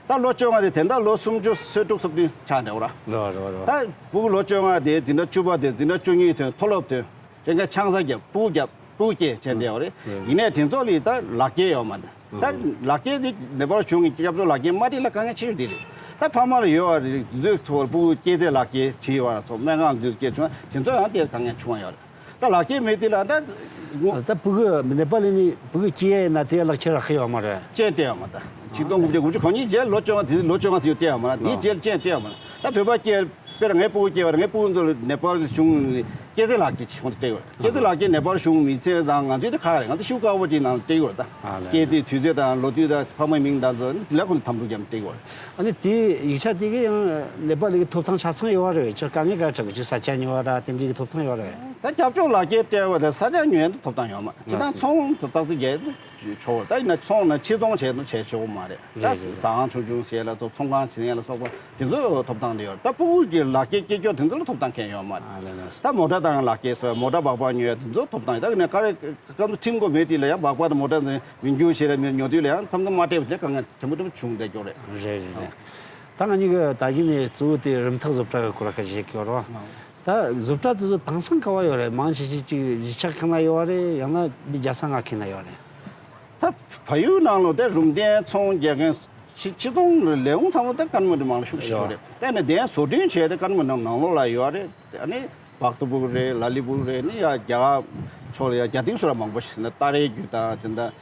ད་ལོ་བཅོ་ལྔ་དེ་དེ་འདྲ་ལོ་སུམ་ཅུ་སོ་དྲུག་སོ་བདུན་ཆགས་འདྲ་བོ་ར། རེད་བ་རེད་བ་རེད་བ། ད་ཕྲུ་གུ་ལོ་བཅོ་ལྔ་དེ་འཛིན་གྲྭ་བཅུ་པ་དེ་འཛིན་གྲྭ་བཅུ་གཉིས་ཐོན། མཐོ་སློབ་ཐོན། རེ་འགའ་ཆང་ས་བརྒྱབ། ཕྲུ་གུ་བརྒྱབ། ཕྲུ་གུ་སྐྱེས་བྱས་འདྲ་བོ་རེད། ཡིན་ནའི་དེ་ཚོ་ལ་ད་ལག་འཁྱེར་ཡོད་མ་རེད། ད་ལག་འཁྱེར་དེ་ནེ་པཱལ་གཞུང་གི་སྐྱབས་བཅོལ་ལག་འཁྱེར་མ་སྤྲད་ལ་དཀའ་ངལ་ཆེ་ཤོས་དེ་རེད། ད་ཕ་མ་ལ་ཡོད་བ་རེད། དུས་ཚོད་ཐོག་ཕྲུ་གུ་སྐྱེས་ཚེས་ལག་འཁྱེར་བྲིས་པ་ཚོ་སྨན་ཁང་དུ་སྐྱེས་བྱུང་། དེ་ཚོ་ཡང་དེ་དཀའ་ངལ་བྱུང་བ་ཡོད་རེད། ད་ལག་འཁྱེར་མེད་དུས་ལ་ད་ངོ་ད་ཕྲུ་གུ་ནེ་པཱལ་ནས་ཕྲུ་གུ་སྐྱེས་ཡ་ཡིན་ན་དེ་ལག་ཁྱེར་རག་གི་ཡོད་མ་རེད། སྤྲད་སྤྲད་ཡོད་མ་རེད། ད་ཆིག་སྟོང་དགུ་བརྒྱ་དགུ་བཅུ་གོ་གཉིས་རྗེས་ལོ་བཅོ་ལྔ་དེ་ལོ་བཅོ་ལྔ་ཟེར་སྤྲད་ཡོད་མ་རེད། དེའི་རྗེས་ལ་སྤྲད་སྤྲད་ཡོད་མ་རེད། ད་བོད་པ་སྐྱེས་དཔེར་ན་ངའི་ཕྲུ་གུ་སྐྱེས་པ་རེད། ངའི་ཕྲུ་གུ་ཚོ་ནེ་པཱལ་གཞུང་ནས་སྐྱེས་ཚེས་ལག་འཁྱེར་ཁོང་ཚོ་སྤྲད་ཡོད་རེད། སྐྱེས་ཚེས་ལག་འཁྱེར་ནེ་པཱལ་གཞུང་མི་ཚེ་དང་ང་ཚོའི་དེ་ཁག་རེད། ང་ཚོ་ཤུགས་དཀར་པོ་ཅིག་ནང་སྤྲད་ཡོད་རེད། ད་ཨ་ལས། སྐྱེས་དུས་དུས་ཚོད་དང་ལོ་དུས་དང་ཕ་མའི་མིང་དང་ཚོ་དེ་ལ་ཁོང་ཚོ་དམ་ཕྲུག་རྒྱབ་སྤྲད་ཡོད་རེད། ཨ་ནི་དེ་ཡིག་ཆ་དེ་གི་ཡང་ནེ་པཱལ་གི་ཐོབ་ཐང་ཆ་ཚང་ཡོད་རེད། ཅིག་དཀའ་ངལ་ག་རེ་འཕྲད་དགོས། ཅིག་ས་ཆ་ཉོ་བ་ར་དེ་འདྲའི་གི་ཐོབ་ཐང་ཡོད་རེད། ད་སྐྱབས་བཅོལ་ལག་འཁྱེར་སྤྲད་པ་དང་ས་ཆ་ཉོ་ཡ་ཐོབ་ཐང་ཡོད་མ་རེད། ཅི་ལགས་ད་སོ། ཚོང་དང་ཙག་ཙིག་རྒྱག་ཆོག་རེད། ད་ཡིན་ན་ཚོང་ནང་ཕྱིར་ཚོང་བྱས་ན་བྱས་ཆོག་མ་རེད། ད་རེད་རེད། ཟ་ཁང་ཆུང་ཆུང་བྱས་ལ་སོགས་ཚོང་ཁང་བྱེད་ཡ་ལ་སོགས་པ་དེ་ཚོ་ཐོབ་ཐང་དེ་ཡོད་རེད། ད་ཕྲུ་གུ་གི་ལག་འཁྱེར་སྐྱེལ་སྐྱོར་དེ་ཚོ་ལ་ཐོབ་ཐང་གང་ཡང་ཡོད་མ་རེད། ཨ་ལས་ལས། ད་མོ་ཊ་དང་ལག་འཁྱེར་བཟོ་ཡ་མོ་ཊ་སྦག་སྦག་ཉོ་ཡ་དེ་ཚོ་ཐོབ་ཐང་ཡོད། ད་ཡིན་ན་ག་རེ་སྐབས་སུ་ཁྲིམས་སྒོ་མེད་དུས་ལ་ཡང་སྦག་སྦག་དང་མོ་ཊ་ཚོ་མི་འགྱུར་བྱས་ལ་མི་ཉོ་དུས་ལ་ཡང་མཚམས་མཚམས་མ་སྤྲད་པ་དེ་དཀའ་ངལ་ཆེན་པོ་ཆེན་པོ་བྱུང་བསྡད་ཀྱོག་རེད། རེད་རེད་རེད། ད་ང་གཉིས་ཀྱི་ད་གིན་ནས་གཙོ་བོ་དེ་རིམ་ཐག་བཟོ་གྲྭ་གི་སྐོར་ལ་སྐད་ཆ་བཤད་ཀྱི་ཡོད་རེད་བ། ད་བཟོ་གྲྭ་དེ་ཚོ་དེང་སང་ག་བ་ཡོད་རེད། མང་ཆེ་ཤོས་ཅིག་གཞིས་ཆགས་ཁང་ན་ཡོད་རེད། ཡང་ན་འདི་རྒྱལ་ས་ལྔ་ཁེ་ན་ཡོད་རེད། ད་བལ་ཡུལ་ནང་ལོ་དེ་རུམ་གདན་ཚོང་རྒྱག་མཁན་ཕྱི་ཕྱི་གཏོང་ལས་ཁུངས་ཚང་མ་ད་ཀན་མོ་འདི་མང་ལ་ཤུགས་ཆེ་ཤོས་རེད། ད་ནི་གདན་བཟོ་སྐྲུན་བྱས་ཏེ་ཀན་མོ་ནང་ནང་ལོགས་ལ་ཡོད་རེད། ཨ་ནི་བག་ཏུ་པུར་རེད། ལ་ལི་པུར་རེད། ནི་ཡ་རྒྱ་གར་ཕྱོགས་ལ་ཡ་རྒྱ་སྟེང་ཕྱོགས་ལ་མང་པོ་ཞིག་ན་ཏཱ་རེ་རྒྱུད་དང་དེ་འདྲ་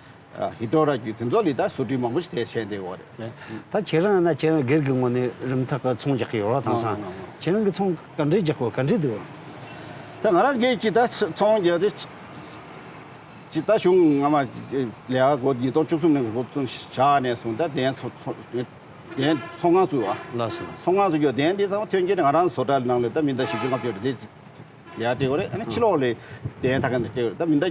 ཧི་ཏོ་ར་རྒྱུད་དེ་ཚོ་ལི་ད་བཟོ་སྐྲུན་མང་པོ་ཞིག་དེ་བྱས་བསྡད་ཡོད་རེད། རེད། ད་ཁྱེད་རང་ན་ཁྱེད་རང་སྒེར་གྱི་ངོས་ནས་རིམ་ཐག་གི་ཚོང་རྒྱག་གི་ཡོད་རེད། དེང་སང་ཁྱེད་རང་གི་ཚོང་ག་འདྲས་རྒྱག་གོ་ག་འདྲས་འདུག་ད་ང་རང་སྒེར་གྱི་ད་ཚོང་རྒྱག་དེ། ཅི་ད་གཞུང་སྔ་མ་ལས་ཀ་འགོ་ཉིས་སྟོང་བཅུ་གསུམ་ནས་འགོ་བཙུགས་བཞག་ནས་བཟུང་ད་གདན་ཚོ་ཚོ་གདན་ཚོང་ཁང་བཙུགས་པ། ལགས་སོ། ཚོང་ཁང་བཙུགས་ཀྱི་གདན་འདི་ཚང་ཐོན་སྐྱེད་ང་རང་བཟོ་གྲྭ་ནང་ལ་ད་མི་ད་བཞི་བཅུ་ལྔ་བཅུ་རེད། དེ་ལས་ཀ་སྤྲད་དགོས་རེད། ཨ་ནི་ཕྱི་ལོགས་ལ་གདན་ད་ག་ནས་སྤྲད་དགོས་རེད། ད་མི་ད་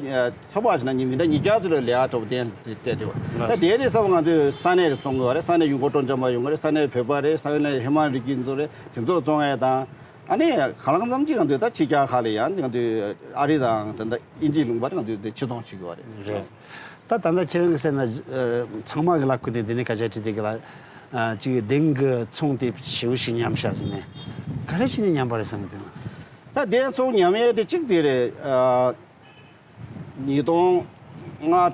ཚོགས་པ་ཞིག་ན་ཉི་མི་ད་ཉིས་བརྒྱ་ཙམ་ལ་ལས་ཀ་འགྲོ་བ་གདན་དེ་སྤྲད་དགོས་རེད། ད་དེ་ལས་ས་བ་ང་ཚོས་ས་གནས་ལ་བཙོང་དགོས་རེད། ས་གནས་ཡུལ་སྐོར་སྤྲོ་འཆམ་པ་ཡོང་གི་རེད། ས་གནས་བོད་པ་རེད། ས་གནས་ཧི་མ་ལ་ཡའི་ཚོ་རེད། དེ་ཚོ་བཙོང་ཡས་དང་། ཨ་ནི་གང་ལ་གང་འཚམ་ཅིག་ང་ཚོས་ད་ཕྱི་རྒྱལ་ཁག་ལ་ཡང་ང་ཚོས་ཨ་རི་དང་ད་ལྟ་དབྱིན་ཇིའི་ལུང་པར་ང་ཚོས་དེ་ཕྱིར་ཚོང་བྱེད་དགོས་པ་རེད། རེད། ད་ད་ལྟ་ཁྱེད་རང་གི་ཟེར་ན་ཚང་མ་གི་ལ་ཁུ་ནས་འདི་ནས་སྐད་ཆ་དྲིས་དེ་གི་ལ་ཅིག་གདན་གི་ཚོང་དེ་ཞེ་པོ་ཞིག་ཉམས་ཤག་ཟེར་ནས་ག་རེ་བྱས་ནས་ཉམས་པ་རེད་བསམ་གི་འདུག་ད་གདན་ཚོང་ཉམས་ཡས་དེ་གཅིག་དེ་རེད། ཉིས་སྟོང་ལྔ་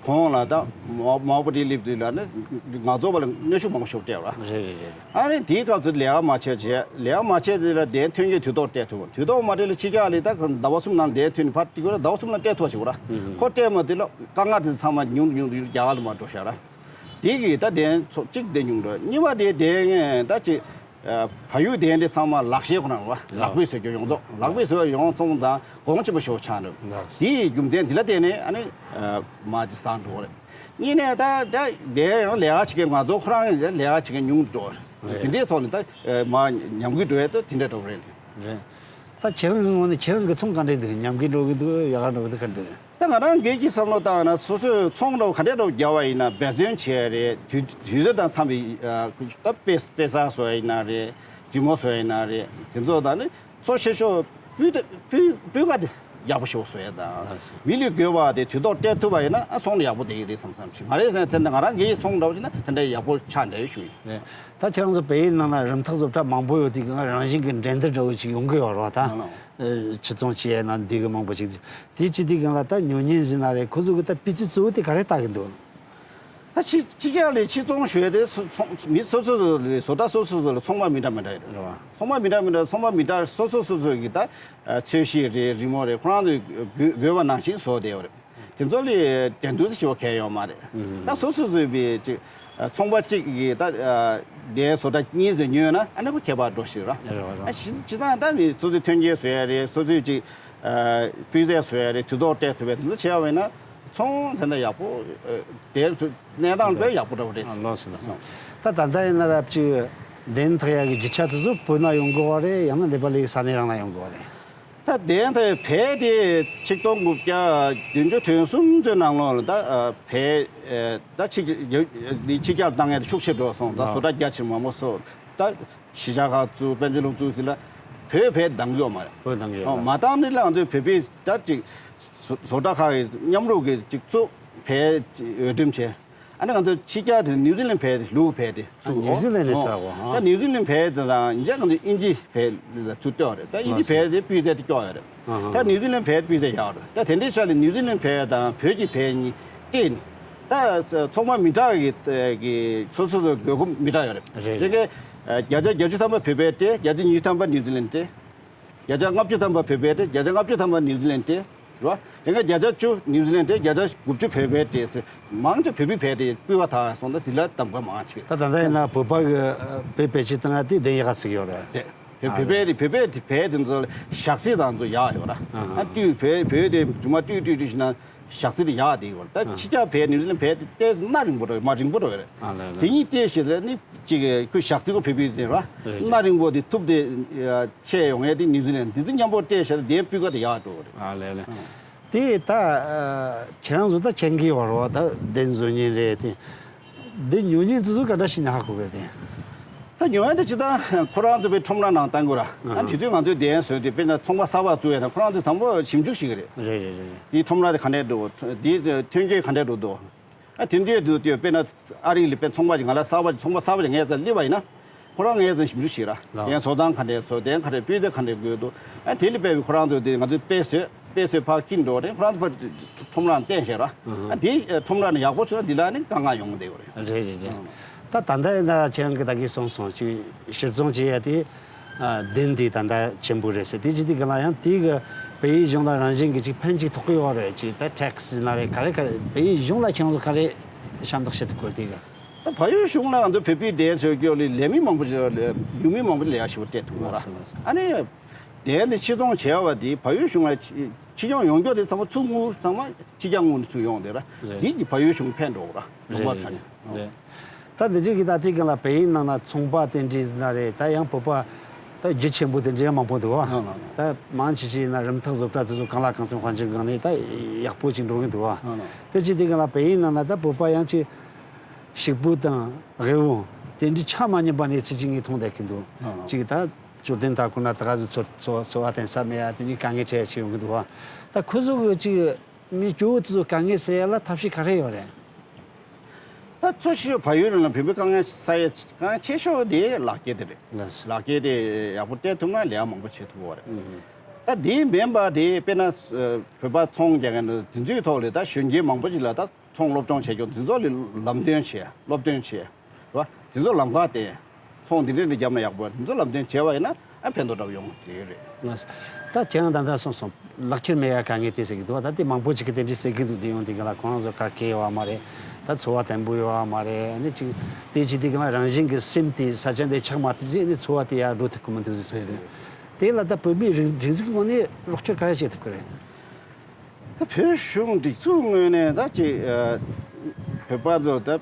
གོང་ལ་ད་མ་མ་པ་ཏི་སླེབས་དུས་ལ་ནི་ང་ཚོ་བ་ལ་གནོན་ཤུགས་མང་པོ་ཞིག་སྤྲད་པ། རེད་རེད་རེད། ཨ་ནི་དེའི་སྐབས་སུ་ལས་ཀ་མ་བྱས་བྱས་ལས་ཀ་མ་བྱས་དེ་ལ་གདན་ཐོན་སྐྱེད་དུས་ཐོག་སྤྲད་ཐུབ། དུས་ཐོག་མ་སྤྲད་ལ་ཕྱི་རྒྱལ་ལ་ད་ཟླ་བ་གསུམ་ནང་གདན་ཐོན་ནས་ཕར་ཏི་གོ་ལ་ཟླ་བ་གསུམ་ནང་སྤྲད་ཐུབ་པ་ཞིག་ར། ཁོ་སྤྲད་མ་དེ་ལ་དཀའ་ངལ་དེ་ཚང་མ་ཉུང་དུ་ཉུང་དུ་རྒྱ་གར་ལ་མར་འགྲོ་ཤག་ར། དེ་གིས་ད་གདན་ཚོ་གཅིག་གདན་ཉུང་འགྲོ། གཉིས་པ་དེ་གདན་ད་ཅིག་ཨ། བལ་ཡུལ་གདན་དེ་ཚང་མ་ལག་ཤེས་ཁོ་ན་རེད་བ། ལག་པས་བཟོས་རྒྱུ་ཡོངས་རྫོགས་ལག་པས་བཟོས་ཡོངས་རྫོགས་དང་གོང་ཆེན་པོ་ཞེ་པོ་ཆགས་འདུག་དེའི་རྒྱུ་མཚན་འདི་ལ་བརྟེན་ནས་ཨ་ནི་མར་ཅིག་སངས་འགྲོ་བ་རེད། གཉིས་ནས་ད་ད་གདན་ཡང་ལས་ཀ་བྱེད་མཁན་ང་ཚོ་ཁོ་རང་ལས་ཀ་བྱེད་མཁན་ཉུང་དུ་འགྲོ་བ་རེད། དེ་འདྲའི་ཐོག་ནས་ད་མར་ཉམས་རྒུད་འགྲོ་ཡས་ད་དེ་འདྲ་འགྲོ་གི་རེད། རེད། ད་ཁྱེད་རང་གི་ངོས་ནས་ཁྱེད་རང་གི་ཚོང་ག་འདྲས་འདུག་ཉམས་རྒུད་འགྲོ་གི་འདུག་ཡག་ག་འགྲོ་གི་འདུག་ག་འདུག་ད་ང་རང་སྒེར་གྱི་བསམ་བློ་བཏང་ན་སོ་སོས་ཚོང་འདྲ་བོ་ག་འདྲ་འདྲ་བོ་རྒྱག་པ་ཡིན་ན་འབད་བརྩོན་བྱས་རེད། དུས་དུས་ཚོད་དང་འཚམ་པའི་ད་དཔེ་དཔེ་གསར་བཟོ་ཡ་ཡིན་ན་རེད། ཇི་མོ་བཟོ་ཡ་ཡིན་ན་རེད། དེ་ཚོ་དང་ནི་གཙོ་ཆེ་ཤོས་སྤུས་ད་སྤུས་སྤུས་ཀ་དེ་ཡག་པོ་ཞེ་པོ་བཟོ་ཡ་དང་། མི་ལུས་དགོས་པ་དེ་དུས་ཐོག་སྤྲད་ཐུབ་པ་ཡིན་ན་ཨ་ཚོང་ལ་ཡག་པོ་བསྡད་ཀྱི་རེད་བསམ་བསམ་ཞིག་ང་རེད་ཟེར་ན་དེ་འདྲ་ང་རང་སྒེར་གྱི་ཚོང་འདྲ་བོ་ཡིན་ན་དེ་འདྲ་ཡག་པོ་ཆགས་འདྲ་ཡོད་ཞུ་ཡིན། རེད། ད་ཁྱེད་རང་ཚོ་བལ་ཡུལ་ནང་ན་རིམ་ཐག་བཟོ་གྲྭ་མང་པོ་ཡོད་དུས་ང་རང་བཞིན་གྱི་འགྲན་བསྡུར་འདྲ་བོ་ཅིག་ཡོང་གི་ཡོད་རེད་བ་ད། ཕྱིར་ཚོང་བྱེད་ཡས་ན་འདི་གི་མང་པོ་ཞིག་དེ་ཅི་དེ་གང་ལ་ད་ཉོ་མཁན་ཟིན་ན་རེད། ཁོ་ཚོ་གི་ད་སྤུས་ཚད་གཙོ་བོ་དེ་ག་རེ་ལྟ་གི་འདུག་ད་ཕྱི་ཕྱི་རྒྱལ་ལ་ཕྱིར་ཚོང་ཞུ་ཡས་དེ་ཚོ་ཚོང་མི་སོ་སོ་ཚོ་ལ་བཟོ་གྲྭ་སོ་སོ་ཚོ་ལ་ཚོང་པ་མི་འདྲ་མི་འདྲ་ཡོད་རེད། ཚོང་པ་མི་འདྲ་མི་འདྲ་ཚོང་པ་མི་འདྲ་སོ་སོ་སོ་སོ་གི་ད་ཚོས་གཞི་རེད། རི་མོ་རེད། ཁོ་རང་ཚོས་དགོས་དགོས་པ་ནང་བཞིན་བཟོ་བསྡད་ཡོད་རེད། དེ་ཚོ་ལ་འགྲན་བསྡུར་ཞེ་པོ་གང་ཡོད་མ་རེད། ད་སོ་སོ་སོས་པའི་ཅིག་ཚོང་པ་གཅིག་གིས་ད་གདན་བཟོ་གྲྭ་གཉིས་ཙམ་ཉོས་ན་ཨ་ནི་ཁོ་ཁྱད་པར་འགྲོ་ཞིག་ར། རེད་རེད། ཨ་ཞི་སྤྱི་བཏང་ད་མི་སོ་སོའི་ཐོན་སྐྱེད་བཟོ་ཡ་རེད། སོ་སོའི་ཅིག་སྤུས་ཚད་བཟོ་ཡ་རེད། དུས་ཐོག་སྤྲད་ཐུབ་པའི་དེ་ཚོ་བྱས་པ་ཡིན་ན་ ཚོང་དེ་འདྲ་ཡག་པོ་ཨ་དེ་ཚོ་གནས་སྟངས་དཔེ་ཡག་པོ་འདྲ་བོ་རེད། ཨ་ལགས་སོ་ལགས་སོ། ད་ད་ལྟ་ཡིན་ན་རབ་ཅིག་གདན་འཐག་ཡག་གི་རྒྱུ་ཆ་དེ་ཚོ་བོད་ནང་ཡོང་དགོས་པ་རེད། ཡང་ན་ནེ་པ་ལི་ས་གནས་རང་ལ་ཡོང་དགོས་པ་རེད། ད་གདན་འཐག་བལ་དེ་ཆིག་སྟོང་དགུ་བརྒྱ་བདུན་ཅུ་དོན་གསུམ་ཚོའི་ནང་ལོགས་ལ་ད་ཨ་བལ་ཨ་ད་ཕྱི་རྒྱལ་ཕྱི་རྒྱལ་བཏང་ཡག་དེ་ཤུགས་ཆེ་འགྲོ་སོང་། ད་ཨ་བཟོ་གྲྭ་རྒྱ་ཆེ་མང་པོ་བཟོ། ད་གཞིས་ཆགས་ཁག་བཙུགས། དཔལ་འབྱོར་ལུགས་བཙུགས་ཟེར་ལ་བོད་བལ་འདང་གི་ཡོད་མ་རེད། བོད་འདང་གི་ཡོད་ཨོ་མ་མ་རེད། བཏང་ནི་ལ་ང་ཚོའི་བོད་པའི་ད་ཅིག་བཟོ་བཟོ་གྲྭ་ཁག་གི་མཉམ་རུབ་ཀྱི་ཅིག་བཙུགས། བལ་ཅིག་འོས་འདེམས་བྱས། ཨ་ནི་ང་ཚོ་ཕྱི་རྒྱལ་དེ་ནིའུ་ཛི་ལན་བལ་དེ་ལུག་བལ་དེ་བཙུགས། ཨ་ནིའུ་ཛི་ལན་ནས་ཨོ་ཟེར་གོ་ཨ། ད་ནིའུ་ཛི་ལན་བལ་དེ་དང་ཡིན་ཅག་ང་ཚོ་དབྱིན་ཇི་བལ་ལ་ཚུར་གཏོད་རེད། ད་དབྱིན་ཇི་བལ་དེ་སྤུས་ཚད་དེ་སྐྱོ་ཡོད་རེད། ད་ནིའུ་ཛི་ལན་བལ་སྤུས་ཚད་ཡག་རེད། ད་དེ་འདྲའི་ཆ་ལ་ནིའུ་ཛི་ལན་བལ་དང་བོད་ཀྱི་བལ་གཉིས་སྤྲད་ནས། ད་ཚོགས་པ་མི་འདྲ་གི་གི་སོ་སོ་སོ་དགོས་མཁོ་མི་འདྲ་ཡོད་རེད། རེད་རེད། དེ་གའི་བརྒྱ་ཆ་བརྒྱད་ཅུ་ཐམ་པ་བོད་བལ་སྤྲད། བརྒྱ་ཆ་ཉི་ཤུ་ཐམ་པ་ནིའུ་ཛི་ལན་སྤྲད། བརྒྱ་ཆ་ལྔ་བཅུ་ཐམ་པ་བོད་བལ་སྤྲད། བརྒྱ་ཆ་ལྔ་བཅུ་ཐམ་པ་ནིའུ་ཛི་ལན་སྤྲད། རེད་བ། དེ་གའི་བརྒྱ་ཆ་བཅུ་ནིའུ་ཛི་ལན་སྤྲད། བརྒྱ་ཆ་དགུ་བཅུ་བོད་བལ་སྤྲད་ཟེར། མང་ཆེ་བོད་པའི་བལ་དེ་སྤུས་ཀ་དག་སོང་། ད་དེ་ལ་གདམ་ག་མང་ཆེ། ད་ད་ལྟ་ཡིན་ན་བོད་པ་གི་བོད་བལ་ཆེ་བཏང་ཡ་དེ་གདན་ཡག་ག་ཟིག་ཡོད་རེད། རེད། བོད་བོད་པའི་རེད། བོད་པའི་བལ་དེ་ཚོ་ཞག་ཚི་དང་ཚོ་ཡག་ཡོད་ར། ཨ་སྤྲོས་བོད་བོད་དེ་རྒྱུ་མ་སྤྲོས་སྤྲོས་སྤྲོས་ཞིག་ན་ཞག་ཚི་དེ་ཡག་དེ་ཡོད་ར། ད་ཕྱི་རྒྱལ་བལ་ནིའུ་ཛི་ལན་བལ་དེ་ཏོག་ཙམ་སྣ་རིང་པོ་འགྲོ་ཡོད། མ་རིང་པོ་འགྲོ་ཡོད་རེད། ཨ་ལས་ལས། དེ་གཉིས་སྤྲད་ཞེས་ལ་ནི་ཅིག་ཁོས་ཞག་ཚི་གོ་བོད་པའི་དེ་ར། རེད། སྣ་རིང་པོ་དེ་ཐུབ་དེ་ཆེ་ཡོང་ཡས་དེ་ནིའུ་ཛི་ལན་དེ་ཚོ་མཉམ་པོ་སྤྲད་ཞེས་ལ་དེ་སྤུས་ཀ་དེ་ཡག་འགྲོ་གི་རེད། ཨ་ལས་ལས། དེ་ད་ཁྱེད་རང་ཚོ་ད་མཁྱེན་གི་ཡོད་རེད་བ། ད་གདན་བཟོ་མཁན་རེད་དེ། འདི་ཉོ་མཁན་དེ་ཚོ་ག་འདྲ་ཞིག་ནས་ཧ་གོ་གི་རེད་དེ། ད་ཉོ་ཡ་དེ་ཅི་ད་ཁོ་རང་ཚོ་པའི་ཁྲོམ་ར་ནང་བཏང་དགོས་ར། ཨ་དེ་ཚོས་ང་ཚོའི་གདན་བཟོས་ཏེ་དཔེར་ན་ཚོང་པ་གསར་པ་བཙུགས་ཡ་ན་ཁོ་རང་ཚོས་དང་པོ་ཞིབ་འཇུག་བྱེད་གི་རེད། རེད་རེད་རེད། དེའི་ཁྲོམ་ར་དེ་ག་འདྲས་འགྲོ། དེའི་ཐོན་སྐྱེད་ག་འདྲས་འགྲོ་འདུག་ཨ་དེ་འདྲས་འདུག་དེ་དཔེར་ན་ཨ་རི་ལ་དཔེར་ཚོང་པ་ཅིག་ང་ལ་གསར་པ་ཅིག་ཚོང་པ་གསར་པ་ཅིག་ངའི་རྩར་སླེབས་པ་ཡིན་ན། ཁོ་རང་ངའི་རྩར་ཞིབ་འཇུག་བྱེད་ར། ལགས། དེ་བཟོ་སྟངས་ག་འདྲས་བཟོ། དེ་ག་འདྲས་སྤུས་ཚད་ག་འདྲས་དགོས་འདུག་ཨ་དེ་ལ་དཔེ་བའི་ཁོ་རང་ཚོས་དེ་ང་ཚོས་དཔེ་བཟོས་དཔེ་བཟོས་ཕར་ཁྱེར་འགྲོ་རེད། ཁོ་རང་ཚོ་ཁྲོམ་ར་ནང་བསྟན་བཞག་ར། ཨ་དེ་ཁྲོམ་ར་ནང་ཡག་པོ་བྱུང་ན་དེ་ལ་ནི་དཀའ་ངལ་ཡོང་གི་འདུག་རེད། རེད་རེད་རེད། ད་ད་ལྟ་ཡིན་ན་ཁྱེད་རང་གིས་ད་གིན་གསུངས་སོང་། ཅིག་གཞིར་བཟུང་བྱེད་ཡ་དེ་ཨ་གདན་དེ་ད་ལྟ་ཆེན་པོ་རེད་ཟེར། དེ་ཅི་དེ་ག་ལ་ཡང་དེ་གི་བལ་ཡུལ་གཞུང་ལ་རང་བཞིན་གྱི་ཅིག་ཕན་ཅིག་ཐོགས་ཀྱི་ཡོད་རེད། ཅིག་ད་ཊེག་སི་ན་རེད། ག་རེ་ག་རེ་བལ་ཡུལ་གཞུང་ལ་ཁྱེད་རང་ཚོ་ག་རེ་ཞབས་འདེགས་བྱེད་ཐུབ་དགོས་དེ་ག་ད་བལ་ཡུལ་གཞུང་ལ་ང་ཚོ་བོད་པའི་གདན་བཟོ་རྒྱུ་ལས་ལས་མི་མང་པོ་ཞིག་ལས་ཡུལ་མི་མང་པོ་ལས་ཡག་ཞིག་སྤྲད་ཐུབ་ལ་ཡོད་རེད། ལགས་སོ་ལགས་སོ། ཨ་ནི་གདན་འདི་ཕྱིར་ཚོང་བྱས་པ་དེ་བལ་ཡུལ་གཞུང་ལ་ཕྱི་ཕྱི་སྐྱོང་ཡོང་རྒྱུ་དེ་ཚང་མ་ཚུར་དངུལ་ཚང་མ་ཕྱི་རྒྱལ་དངུལ་ནས་ཚུར་ཡོང་དེ་ར། རེད། འདི་གི་བལ་ཡུལ་གཞུང་ཕན་འགྲོ་ར། རེད་ལུང་པ་རེད་ཚ་ནས། རེད། ད་འདི་འདྲའི་གི་ད་ལྟའི་སྒང་ལ་བལ་ཡུལ་ནང་ན་ཚོང་པ་དེ་འདྲའི་ན་རེད། ད་ཡང་བོད་པ་ད་རྒྱུ་ཆེན་པོ་དེ་འདྲའི་མང་པོ་འདུག་བ། ལགས་ལགས་ལགས། ད་མང་ཆེ་ཆེ་ན་རིམ་ཐག་བཟོ་གྲྭ་དེ་ཚོ་གང་ལ་གང་འཚམ་དཔལ་འབྱོར་སྒང་ནས་ད་ཡག་པོ་ཅིག་འགྲོ་གི་འདུག་བ། ལགས་ལགས། དེ་ཅི་དེ་སྒང་ལ་བལ་ཡུལ་ནང་ན་ད་བོད་པ་ཡང་ཅིག་ཕྱུག་པོ་དང་དབུལ་བོ་དེ་འདྲའི་ཆ་མ་མཉམ་པ་གནས་ཚུལ་ཅིག་ངས་མཐོང་བསྡད་ཀྱི་འདུག་ལགས་ལགས། ཅིག་ད་མཆོད་རྟེན་དར་གོང་ན་ད་ག་ཚོད་འཚོ་འཚོ་འཚོ་བ་བརྟེན་ས་མེད་ཡ་དེ་འདྲའི་དཀའ་ངལ་འཕྲད་ཡ་ཅིག་ཡོང་གི་འདུག་བ། ད་ཁོ་ཚོ་གི་ཅིག་མི་སྐྱོ་བོ་དེ་ཚོ་དཀའ་ངལ་སེལ་ཡ་ལ་ཐབས་ཤེས་ག་རེ་ཡོད་རེད། ད་གཙོ་ཆེ་ཤོས་བལ་ཡུལ་ནང་ལ་བོད་པའི་དཀའ་ངལ་ས་ཡ་དཀའ་ངལ་ཆེ་ཤོས་དེ་ལག་འཁྱེར་དེ་རེད། ལགས་སོ། ལག་འཁྱེར་དེ་ཡག་པོ་སྤྲད་ཐུབ་ན་ལས་ཀ་མང་པོ་བྱེད་ཐུབ་པ་རེད། ཨུ་ཧུ། ད་དེ་མིན་པ་དེ་དཔེར་ན་ཨ་བོད་པ་ཚོང་རྒྱག་མཁན་དེ་ཚོའི་ཐོག་ལ་ད་གཞོན་སྐྱེས་མང་པོ་ཞིག་ལ་ད་ཚོང་སློབ་སྦྱོང་བྱེད་རྒྱུ་དེ་ཚོ་ལ་ལམ་སྟོན་བྱེད། སློབ་སྟོན་བྱེད། རེད་བ། དེ་ཚོ་ལམ་ཁ་བསྟན། ཚོང་འདི་འདྲ་འདྲ་བརྒྱབ་ན་ཡག་པོ་རེད། དེ་ཚོ་ལམ་སྟོན་བྱས་པ་ཡིན་ན་ཨ་ཕན་ཐོགས་འདྲ་པོ་ཡོང་གི་རེད། ལགས། ད་ཁྱེད་རང་ད་ལྟ་གསུངས་སོང་། ལག་འཁྱེར་མེད་ཡ་དཀའ་ངལ་དེ་ཟེར་གྱི་འདུག་བ། ད་དེ་མང་པོ་ཅིག་གིས་དེ་འདྲ་ཟེར་གྱི་འདུག་དེ་ཡོང་དེ་ག་ལ་ཁོ་རང་ཚོ་ག་གེ་ཡོད་བ་མ་རེད། ད་འཚོ་བ་བརྟན་པོ་ཡོད་བ་མ་རེད། ཨ་ནི་ཅིག་དེ་ཅིག་དེ་ག་ལ་རང་བཞིན་གྱི་སེམས་དེ་ས་ཆ་འདི་ཆགས་མ་ཐུབ་ཚེ་ཨ་ནི་འཚོ་བ་དེ་ཡར་འགྲོ་ཐུབ་ཀྱི་མི་འདུག་ཟེར་ཟེར་རེད། དེ་ལ་ད་བོད་མིའི་རིགས་རིགས་གཟུགས་ངོས་ནས་རོགས་སྐྱོར་ག་རེ་བྱེད་ཐུབ་ཀྱི་རེད། ད་བོད་གཞུང་སྒྲིག་འཛུགས་ངོས་ནས་ད་ཅིག་ཨ་བོད་པ་ཚོ་ད་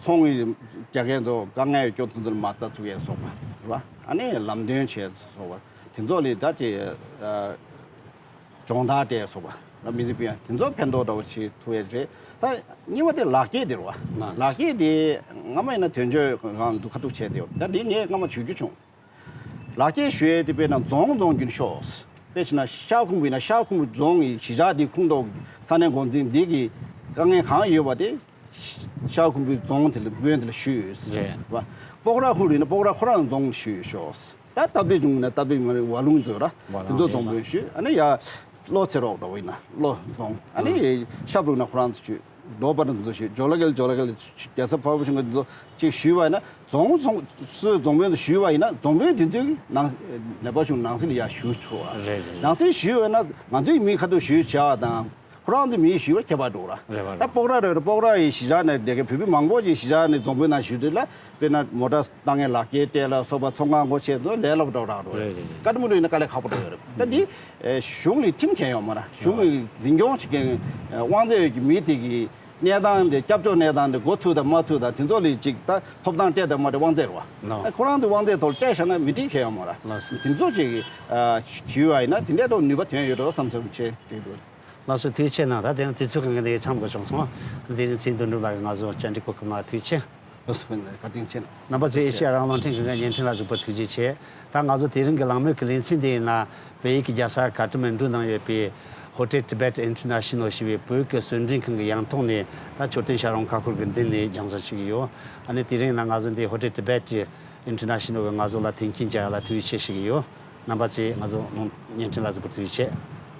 ཚོང་གི་རྒྱག་མཁན་ཚོ་དཀའ་ངལ་ཡོད་རྒྱུ་དེ་ཚོ་ལ་མ་རྩ་བཙུགས་ཡས་སོགས་པ་རེད་བ། ཨ་ནི་ལམ་སྟོན་བྱས་སོགས་པ་དེ་ཚོ་ལ་ད་ཅིག་ཨ་སྦྱོང་བརྡར་སྤྲད་སོགས་པ་ལ་མི་ཚེ་ཕན་དེ་ཚོ་ཕན་ཐོགས་འདྲ་བོ་བྱེད་ཐུབ་ཡས་རེད། ད་གཉིས་པ་དེ་ལག་འཁྱེར་དེ་རེད་བ། ལགས། ལག་འཁྱེར་དེ་སྔ་མ་ཡིན་ན་དོན་གཅོད་ཁང་འདུག་ཁ་ཐུག་བྱས་ཏེ་ཡོད། ད་འདི་ངས་སྔ་མ་ཞུ་རྒྱུ་བྱུང་། ལག་འཁྱེར་ཞུ་ཡས་དེ་དཔེར་ན་རྫོང་རྫོང་བརྒྱུད་ནས་ཤོག་དཔེ་བྱས་ན་ཤར་ཁུམ་བུ་ཡིན་ན་ཤར་ཁུམ་བུ་རྫོང་གི་གཞིས་ཆགས་འདི་ཁོངས་གཏོགས་ས་གནས་འགོ་འཛིན་འདི་གི་དཀའ་ངལ་གང་ཡོད་པ་དེ་ཤར་ཁུམ་བུའི་རྫོང་དེ་ལ་དཔོན་དེ་ལ་ཞུས་ཡོད་རེད་བ། སྤོག་ར་ཁུལ་ཡིན་ན་སྤོག་ར་ཁོ་རང་རྫོང་ལ་ཞུས་ཤོག་ད་སྟབས་བདེ་བྱུང་ན་སྟབས་བདེ་མ་རེད་ཝ་ལུང་ཚོ་ར་བ་དེ་ལུང་ཚོ་རྫོང་དཔོན་ཞུས། ཨ་ནི་ཡ་བློ་ཚེ་རོགས་འདྲ་བོ་ཡིན་ན་བློ་རྫོང་། ཨ་ནི་ཤར་ཕྱོགས་ན་ཁོ་རང་ཚོ་ཞུས། རྡོ་པར་འདི་ཚོ་ཞུས། ཇོ་ལ་གལ་ཇོ་ལ་གལ་རྒྱལ་ས་ཕ་བུ་ཆུང་གི་འདི་ཚོ་ཅིག་ཞུས་པ་ཡིན་ན་རྫོང་རྫོང་སོའི་རྫོང་དཔོན་དུ་ཞུས་པ་ཡིན་ན་རྫོང་དཔོན་དེ་ཚོས་ནང་ནེ་པ་གཞུང་ནང་སྲིད་ལ་ཡར་ཞུ་ཆོག་བ། རེད་རེད། ནང་སྲིད་ཞུས་པ་ཡིན་ན་ང་ཚོའི་མི་ཁ་ཐུག་ཞུས་བྱ་བ་དང་ ཁོ་རང་ཚོ་མིའི་ཞུ་བ་ཁྱད་པར་འགྲོ་ར། རེད་བ། ད་རེད། སྤོག་ར་རེད། སྤོག་ར་ཡི་གཞིས་ཆགས་ནས་བསྡད་མཁན་བོད་མི་མང་པོ་ཅིག་གཞིས་ཆགས་ནས་འཛོམས་དགོས་ན་ཞུ་དུས་ལ་དཔེར་ན་མོ་ཊ་བཏང་མཁན་ལག་འཁྱེར་སྤྲད་ལ་སོགས་པ་ཚོང་ཁང་སྒོ་ཕྱེ་ཚོ་ལས་སླ་པོ་འགྲོ་རག་འགྲོ་རེད། རེད་རེད། བཀའ་ཁྲིམས་ལུགས་ཡིན་ན་དཀའ་ལས་ཁག་པོ་འགྲོ་ཡོད་རེད། ད་འདི་གཞུང་ལ་ཁྲིམས་འགལ་ཡོད་མ་རེད། གཞུང་གི་འཛིན་སྐྱོང་བྱེད་མཁན་དབང་ཚད་ཡོད་ཀྱི་མི་དེ་གི་གནས་སྟངས་དེ་སྐྱབས་བཅོལ་གནས་སྟངས་དེ་འགོ་ཚུགས་དང་མ་ཚུགས་དང་དེ་ཚོ་ལ་ཅིག་ད་ཐོབ་ཐང་སྤྲད་དང་མ་སྤྲད་དབང་ཚད་རེད་བ། ལགས། ཁོ་རང་ཚོའི་དབང་ཚད་ཐོག་སྤྲད་བཞག་ན་མི་ཁྲིམས་འགལ་ཡོད་མ་རེད། ལགས་སོ། དེ་ཚོ་ཅིག་ཞུས་པ་ཡིན་ན་དེ་འདྲའི་ཐོག་ནུས་པ་ཐོན་ཡོད་འགྲོ་བསམ་བསམ་བྱས་བསྡད་འདུག། ལགས་སོ། ཐུགས་རྗེ་ཆེ་གནང་། ད་དེ་རིང་དུས་ཚོད་གང་གི་ནས་མཚམས་འགོར་བྱུང་སོང་། དེ་རིང་ཚེ་རིང་དོན་གྲུབ་ལགས་ཀྱིས་ང་ཚོ་བཅར་འདྲི་གོ་སྐབས་གནང་བ་ཐུགས་རྗེ་ཆེ། ལགས་སོ། བཀའ་དྲིན་ཆེ་གནང་། རྣམ་པ་ཚོས་ཨེ་ཤེ་ཡ་རང་དབང་ལུང་འདྲེན་ཁང་གི་བརྙན་འཕྲིན་ལ་གཟིགས་པར་ཐུགས་རྗེ་ཆེ། ད་ང་ཚོ་དེ་རིང་གི་གླེང་མོལ་གྱི་ལེ་ཚན་འདི་ཡིན་ན་བལ་ཡུལ་གྱི་རྒྱལ་ས་ཀ་ཐ་མན་ཌུ་ནང་ཡོད་པའི་Hotel Tibet International ཞེས་པའི་བོད་ཀྱི་གསོལ་མགྲོན་ཁང་གི་ཡང་ཐོག་ནས་ད་མཆོད་རྟེན་བྱ་རུང་ཁ་ཁུལ་གྱི་མདུན་ནས་རྒྱང་སྲིང་ཞུ་གི་ཡོད། ཨ་ནི་དེ་རིང་ན་ང་ཚོ་འདི་Hotel Tibet International གིས་ང་ཚོ་ལ་མཐུན་རྐྱེན་སྦྱར་ཡ་ལ་ཐུགས་རྗེ་ཆེ་ཞུ་གི་ཡོད། རྣམ་པ་ཚོས་ང་ཚོ་ནང་བརྙན་འཕྲིན་ལ་གཟིགས་པར་ཐུགས་རྗེ་ཆེ།